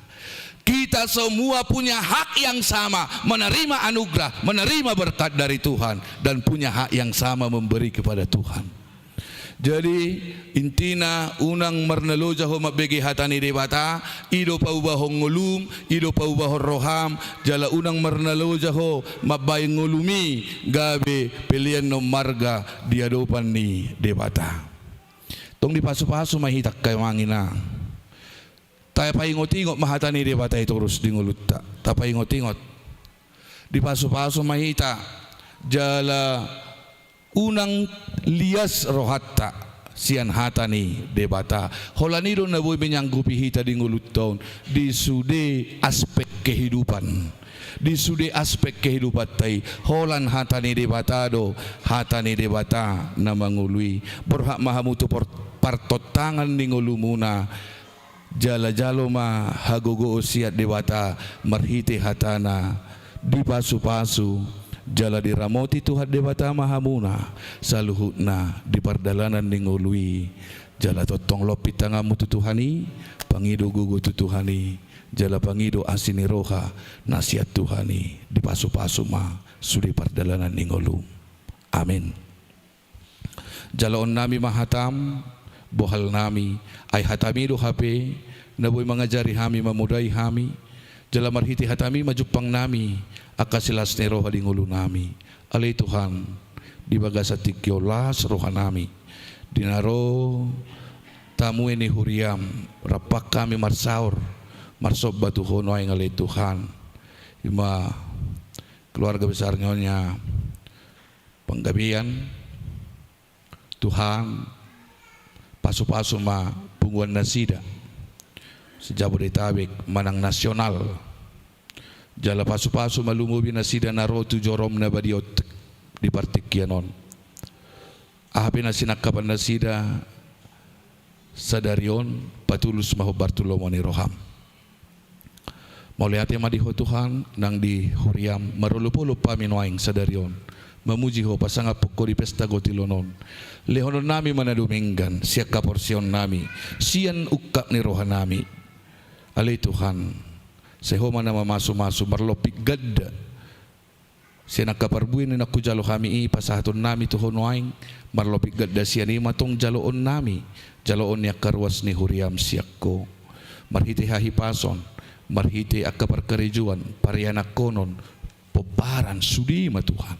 Kita semua punya hak yang sama menerima anugerah, menerima berkat dari Tuhan, dan punya hak yang sama memberi kepada Tuhan. Jadi, intina unang marnaloja ho mambege hata ni Debata, i do paubahon ngolum, i do paubahon roham, jala unang marnaloja ho mambahen ngolum i gabe peleannon marga di adopan ni Debata. Tong dipasupasu ma hita angka amang inang. Tapaingot-ingot ma hata ni Debata i torus di ngolunta. Tapaingot-ingot. Dipasupasu ma hita jala unang lias rohanta sian hata ni Debata. Holan i do na boi menyanggupi hita di ngolunta on, di sude aspek kehidupan. Di sude aspek kehidupanta i, holan hata ni Debata do, hata ni Debata na mangolui. Borhat ma hamu tu por-, partontangan ni ngolumuna, jala jalo ma hagogoon sian Debata marhite hatana, dipasupasu, jala diramoti Tuhan Debata ma hamuna, saluhutna di pardalanan ni ngolu i, jala tongtong lompit tanganmu tu Tuhan i, pangido gogo tu Tuhan i, jala pangido asi ni roha na sian Tuhan i, dipasupasu ma sude pardalanan ni ngolum. Amin. Jaloonnami ma hatam, bohalnami, ai hatami do hape, na boi mangajari hami, mamodai hami, jala marhite hatami ma jumpang nami, angka silas ni roha di ngolunami. Ale Tuhan, di bagasan tingki on las rohanami, di na ro tamue ni huriam, rap hami marsaor, marsomba tu Ho nuaeng ale Tuhan. I ma keluarga besar Nyonya Panggabean, Tuhan, pasupasu ma punguan nasida, se-Jabodetabek manang nasional. Jala pasupasu ma lumobi nasida na ro tu jorom na badia on di partingkian on. Aha pe na sinangkapan nasida sadari on, patulus ma hombar tu lomo ni roham. Mauliate ma di Ho Tuhan, nang di huriam, marolopolop hami nuaeng sadari on mamuji Ho, pasangaphon Ho di pesta gotilon on. Lehononnami ma na dumenggan sian haporseaonnami, sian ungkap ni rohanami. Ale Tuhan, sai Ho ma na mamasumasu, marlompit ganda sian angka parbue na hujalo hami i pasahatonnami tu Ho nuaeng, marlompit ganda sian i ma tong jaloonnami, jaloon ni angka ruas ni huriam sian Ho. Marhite hahipason, marhite angka parkarejoan, parianakhonon, pomparan, sude ma Tuhan.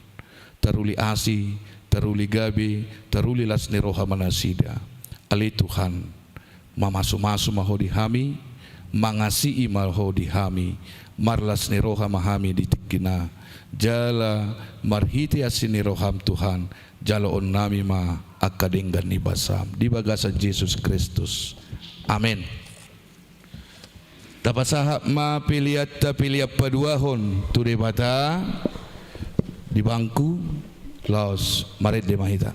Taruli asi, taruli gabe, taruli las ni roha ma nasida. Ale Tuhan, mamasumasu ma Ho di hami, mangasii ma Ho di hami, marlas ni roha ma hami di tingkina, jala marhite asi ni roham Tuhan, jaloonnami ma angka denggan ni basam, di bagasan Jesus Kristus. Amen. Tapasahat ma peleanta, pelean paduahon tu Debata di bangku, laos marende ma hita.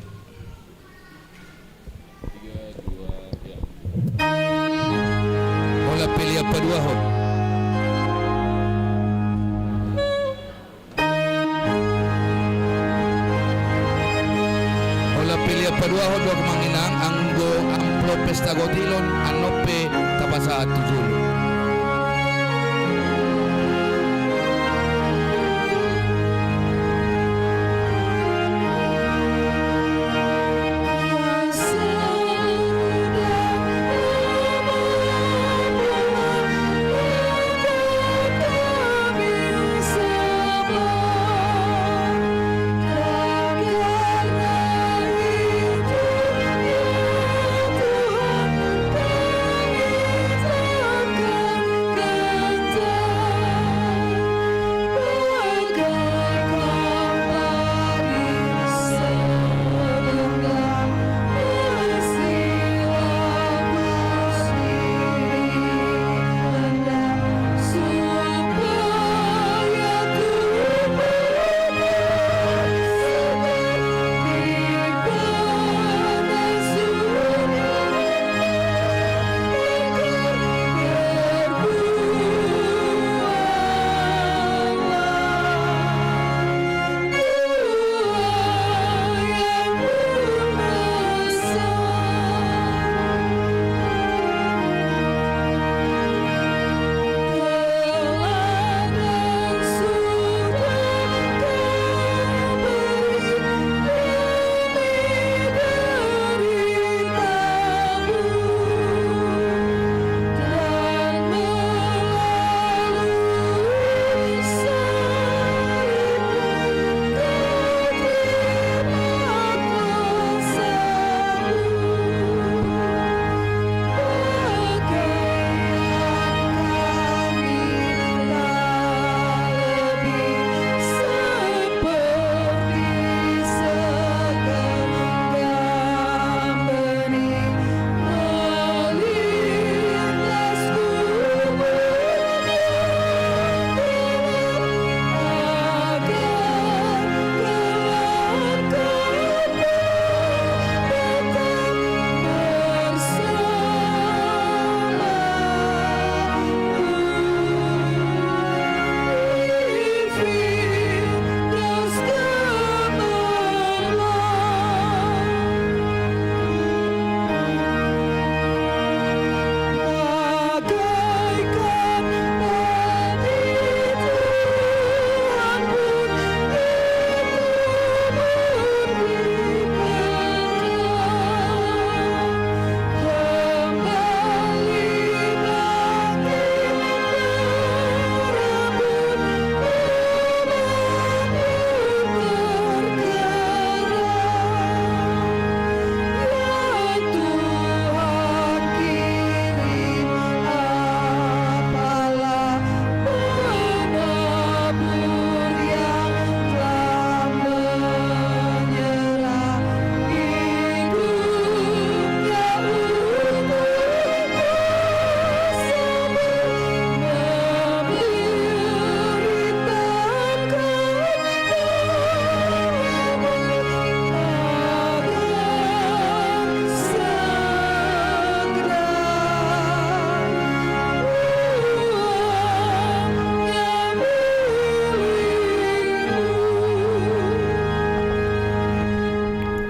Holan pelean paduahon. Holan pelean paduahon do amang inang, anggo amplop pesta gotilon, annon pe tapasahat tu jolo.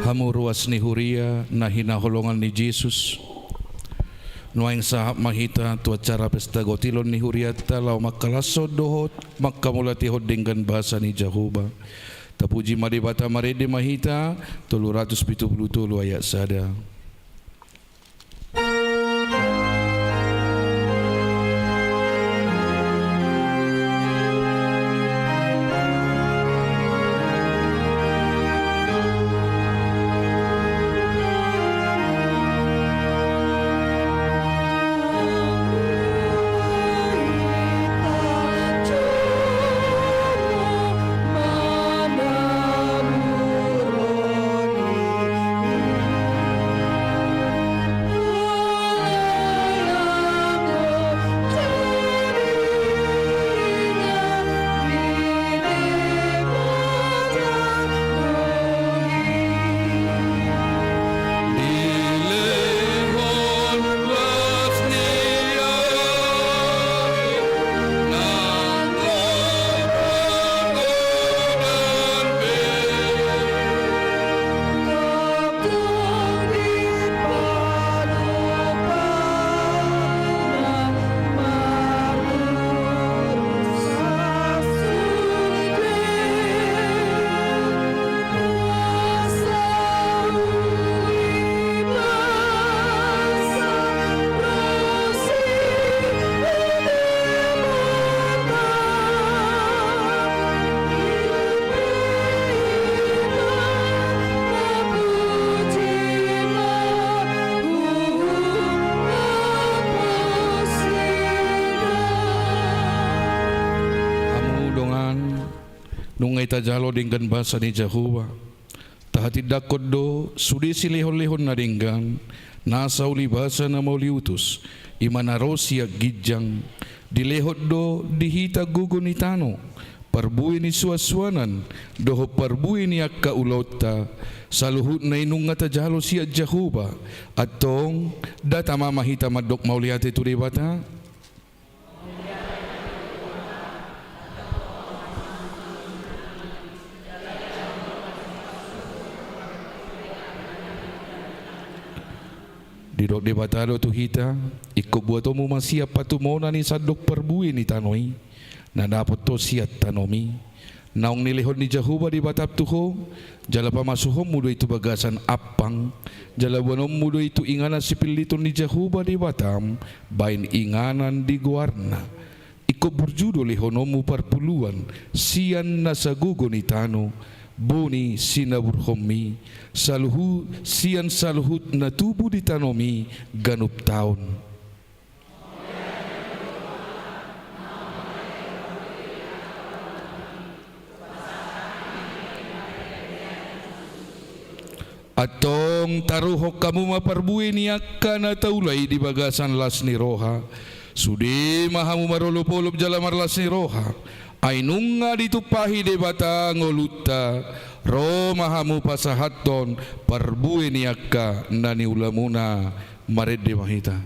Hamu ruas ni huria na hinaholongan ni Jesus, nuaeng sahat ma hita tu acara pesta gotilon ni hurianta laho mangkalashon dohot manghamauliatehon denggan basa ni Jahowa. Tapuji ma Debata, marende ma hita, tolu ratus pitu pulu tolu ayat sada. Hamu dongan, nunga i tajalo denggan basa ni Jahowa. Tahatindangkon do sude silehonlehon na denggan, nasa ulibasa na mauliutus, i ma na ro sian ginjang, dilehon do di hita gogo ni tano, parbue ni suansuanan dohot parbue ni angka ulaonta. Saluhutna i nunga tajalo sian Jahowa. Antong, datang ma hita mandok mauliate tu Debata. Didok Debata do tu hita: Ingkon buatonmu ma sian patumaonna ni sandok parbue ni tano i, na dapot ho sian tanomi, naung nilehon ni Jahowa Debatam tu ho, jala pamasuhonmu do i tu bagasan ampang, jala boanonmu do i tu inganan sipilliton ni Jahowa Debatam, baen inganan di goarna. Ingkon burju do lehononmu parpuluan sian nasa gogo ni tano, boni sinaburhonmi, saluhut sian saluhut na tubu di tanomi ganup taon. Antong taruhon hamu ma parbue ni angka na taula i di bagasan las ni roha. Sude ma hamu marolopolop jala marlas ni roha, ai nunga ditumpahi Debata ngolunta. Ro ma hamu pasahathon parbue ni angka na niulamuna. Marende ma hita.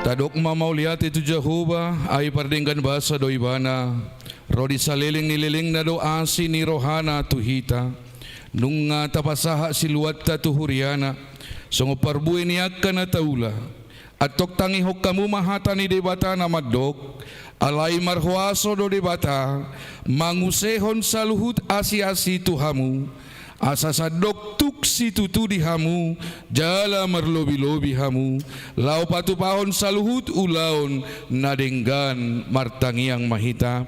Tadok ma mauliate tu Jahowa, ai pardenggan basa do Ibana. Ro di saleleng ni lelengna do asi ni rohana tu hita. Nunga tapasahat siluanta tu huriana, songon parbue ni angka na taula. Antong tangihon hamu ma hata ni Debata na mandok, alai marhuaso do Debata, mangusehon saluhut asi-asi tu hamu, asa sandok tuk situtu di hamu, jala marlobi-lobi hamu, laho patupahon saluhut ulaon na denggan. Martangiang ma hita.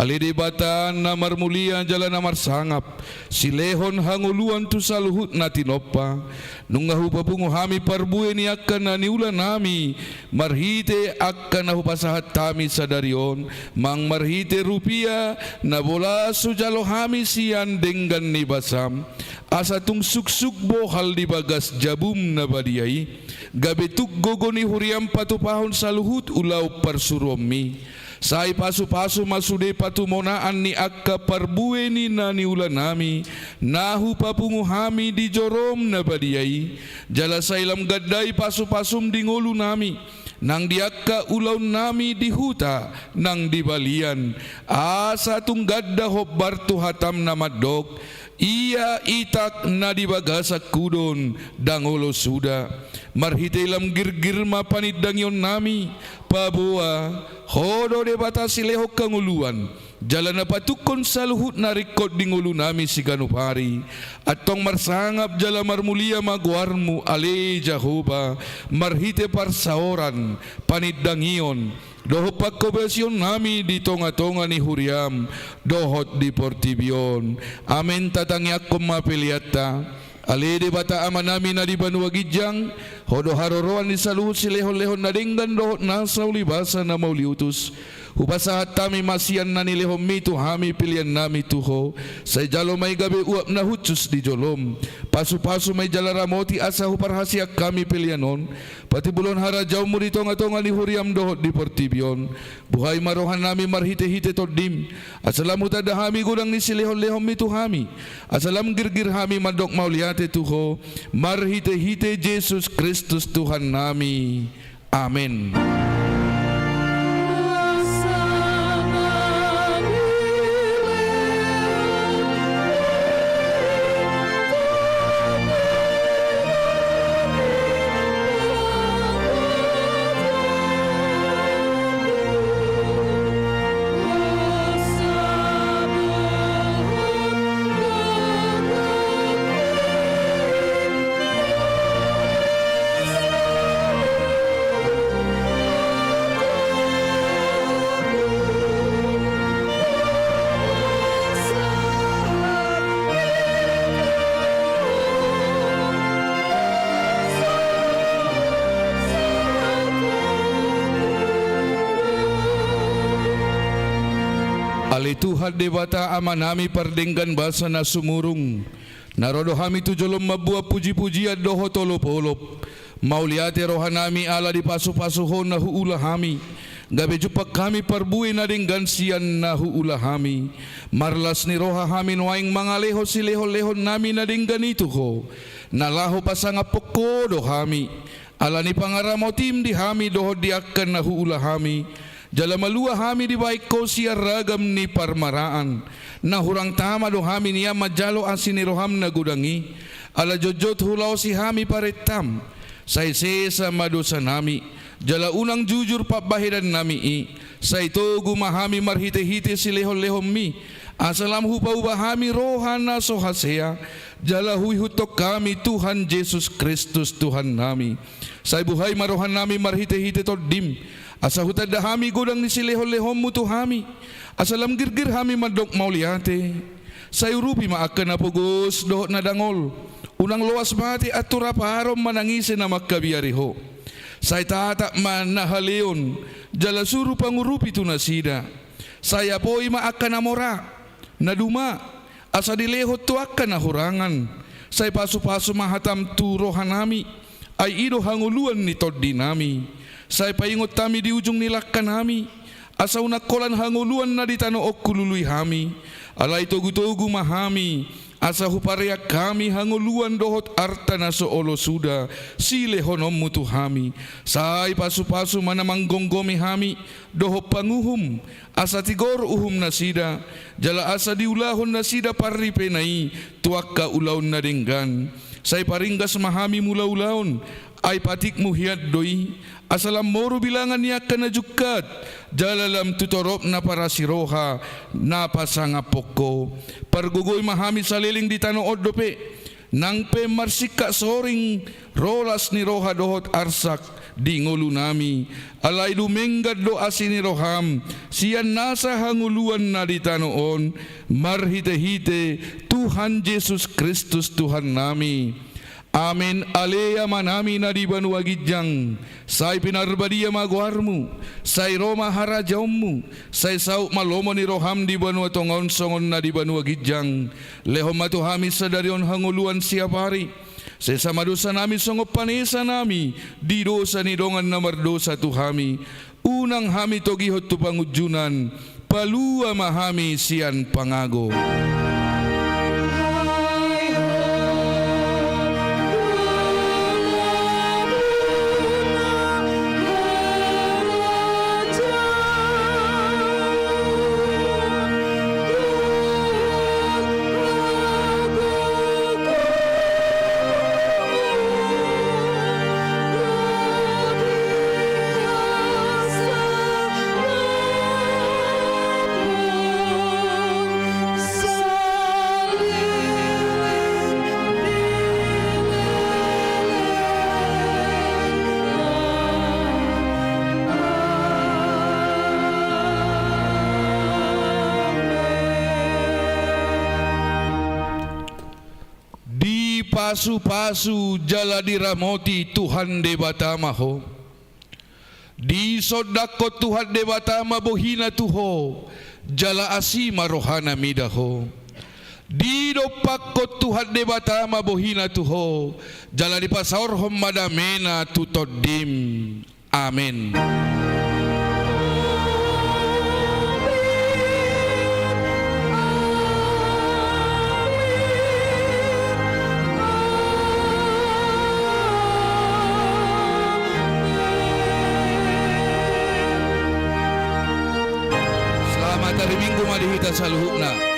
Ale Debata na marmulia jala na marsangap, silehon hangoluan tu saluhut na tinompa, nunga hupapungu hami parbue ni angka na niulanami, marhite angka na hupasahat hami sadari on, mang marhite rupia na bolas hujalo hami sian denggan ni basam, asa tung suksuk bohal di bagas jabum na badia i, gabe tuk gogo ni huriam patupahon saluhut ulaon parsuruonmi. Sai pasu-pasu ma sude patumonaan ni angka parbue ni na niulanami, na hupapungu hami di jorom na badia i, jala sai lam gandai pasu-pasum di ngolunami, nang di angka ulaonnami di huta, nang di balian, asa tung ganda hombar tu hatam na mandok, ia itak na di bagasan hudon, ndang olo suda. Marhite lam girgir ma panindangionnami, paboa, Ho do Debata silehon hangoluan, jala na patukkon saluhut na ringkot di ngolunami siganup ari. Antong marsangap jala marmulia ma goarmu, ale Jahowa, marhite parsaoran, panindangion, dohot pangkobasionnami di tonga-tonga ni huriam, dohot di portibi on. Amen. Tatangiangkon ma peleanta. Ale Debata Amanami na di banua ginjang, Ho do haroroan ni saluhut silehon-lehon na denggan dohot nasa ulibasa na mauliutus. Hupasahat hami ma sian na nilehonmi tu hami peleannami tu Ho, sai jalo ma i gabe uap na hushus di jolom. Pasu-pasu ma i jala ramoti asa huparhaseang hami pelean on, patimbulhon harajaonmu di tonga-tonga ni huriam dohot di portibi on. Buhai ma rohanami marhite-hite tondim, asa lam hutanda hami godang ni silehon-lehonmi tu hami, asa lam girgir hami mandok mauliate tu Ho, marhite-hite Jesus Kristus Tuhannami. Amen. Ale Tuhan Debata Amanami pardenggan basa na sumurung, na ro do hami tu jolom mamboan puji-pujian dohot olop-olop. Mauliate rohanami ala dipasu-pasu Ho na huula hami, gabe jumpang hami parbue na denggan sian na huula hami. Marlas ni roha hami nuaeng mangalehon silehon-lehonnami na denggan i tu Ho, na laho pasangaphon Ho do hami. Ala ni pangaramotim di hami dohot di angka na huula hami, jala malua hami dibahen Ho sian ragam ni parmaraan, na hurang tama do hami nian manjalo asi ni roham na godang i. Ala jotjot hulaosi hami parentam, sai sesa ma dosanami, jala unang jujur pambahenannami i, sai togu ma hami marhite-hite silehon-lehonmi, asa lam hupauba hami roha na so hasea, jala huihuthon hami Tuhan Jesus Kristus Tuhannami. Sai buhai ma rohanami marhite-hite tondim, asa hutanda hami godang ni silehon-lehonmu tu hami, asa lam girgir hami mandok mauliate. Sai urupi ma angka na pogos dohot na dangol, unang loas mate antu rap aron manang ise na mangkabiari Ho. Sai tatap ma na haleon, jala suru pangurupi tu nasida. Sai apoi ma angka na mora, na duma, asa dilehon tu angka na hurangan. Sai pasu-pasu ma hatam tu rohanami, ai i do hangoluan ni tondinami. Sai paingot hami di ujung ni langkanami, Asa unang holan hangoluan na di tano on hulului hami, alai togu-togu ma hami, asa hupareang hami hangoluan dohot arta na so olo suda silehononmu tu hami. Sai pasu-pasu ma na manggomgomi hami dohot panguhum, asa tigor uhum nasida, jala asa diulahon nasida parripena i tu angka ulaon na denggan. Sai paringgas ma hami mangula ulaon, ai patikmu hian do i, asa lam moru bilangan ni angka na jungkat, jala lam tu toropna parasi roha na pasangaphon ho. Pargogoi ma hami saleleng di tano on dope, nang pe marsingkat soring rolas ni roha dohot arsak di ngolunami, alai dumenggan do asi ni roham sian nasa hangoluan na di tano on, marhite-hite Tuhan Jesus Kristus Tuhannami. Amen. Ale Amanami na di banua ginjang, sai pinarbadia ma goarmu, sai ro ma harajaonmu, sai saut ma lomo ni roham di banua tonga on songon na di banua ginjang. Lehon ma tu hami sadari on hangoluan siapari. Sesa ma dosanami songon panesanami di dosa ni dongan na mardosa tu hami. Unang hami togihon tu pangunjunan, palua ma hami sian pangago. Dipasu-pasu jala diramoti Tuhan Debata ma ho. Disondangkon Tuhan Debata ma bohina tu ho, jala asi ma rohana mida ho. Didompakkon Tuhan Debata ma bohina tu ho, jala dipasaorhon ma damena tu tondim. Amen. Selamat hari Minggu ma di hita saluhutna.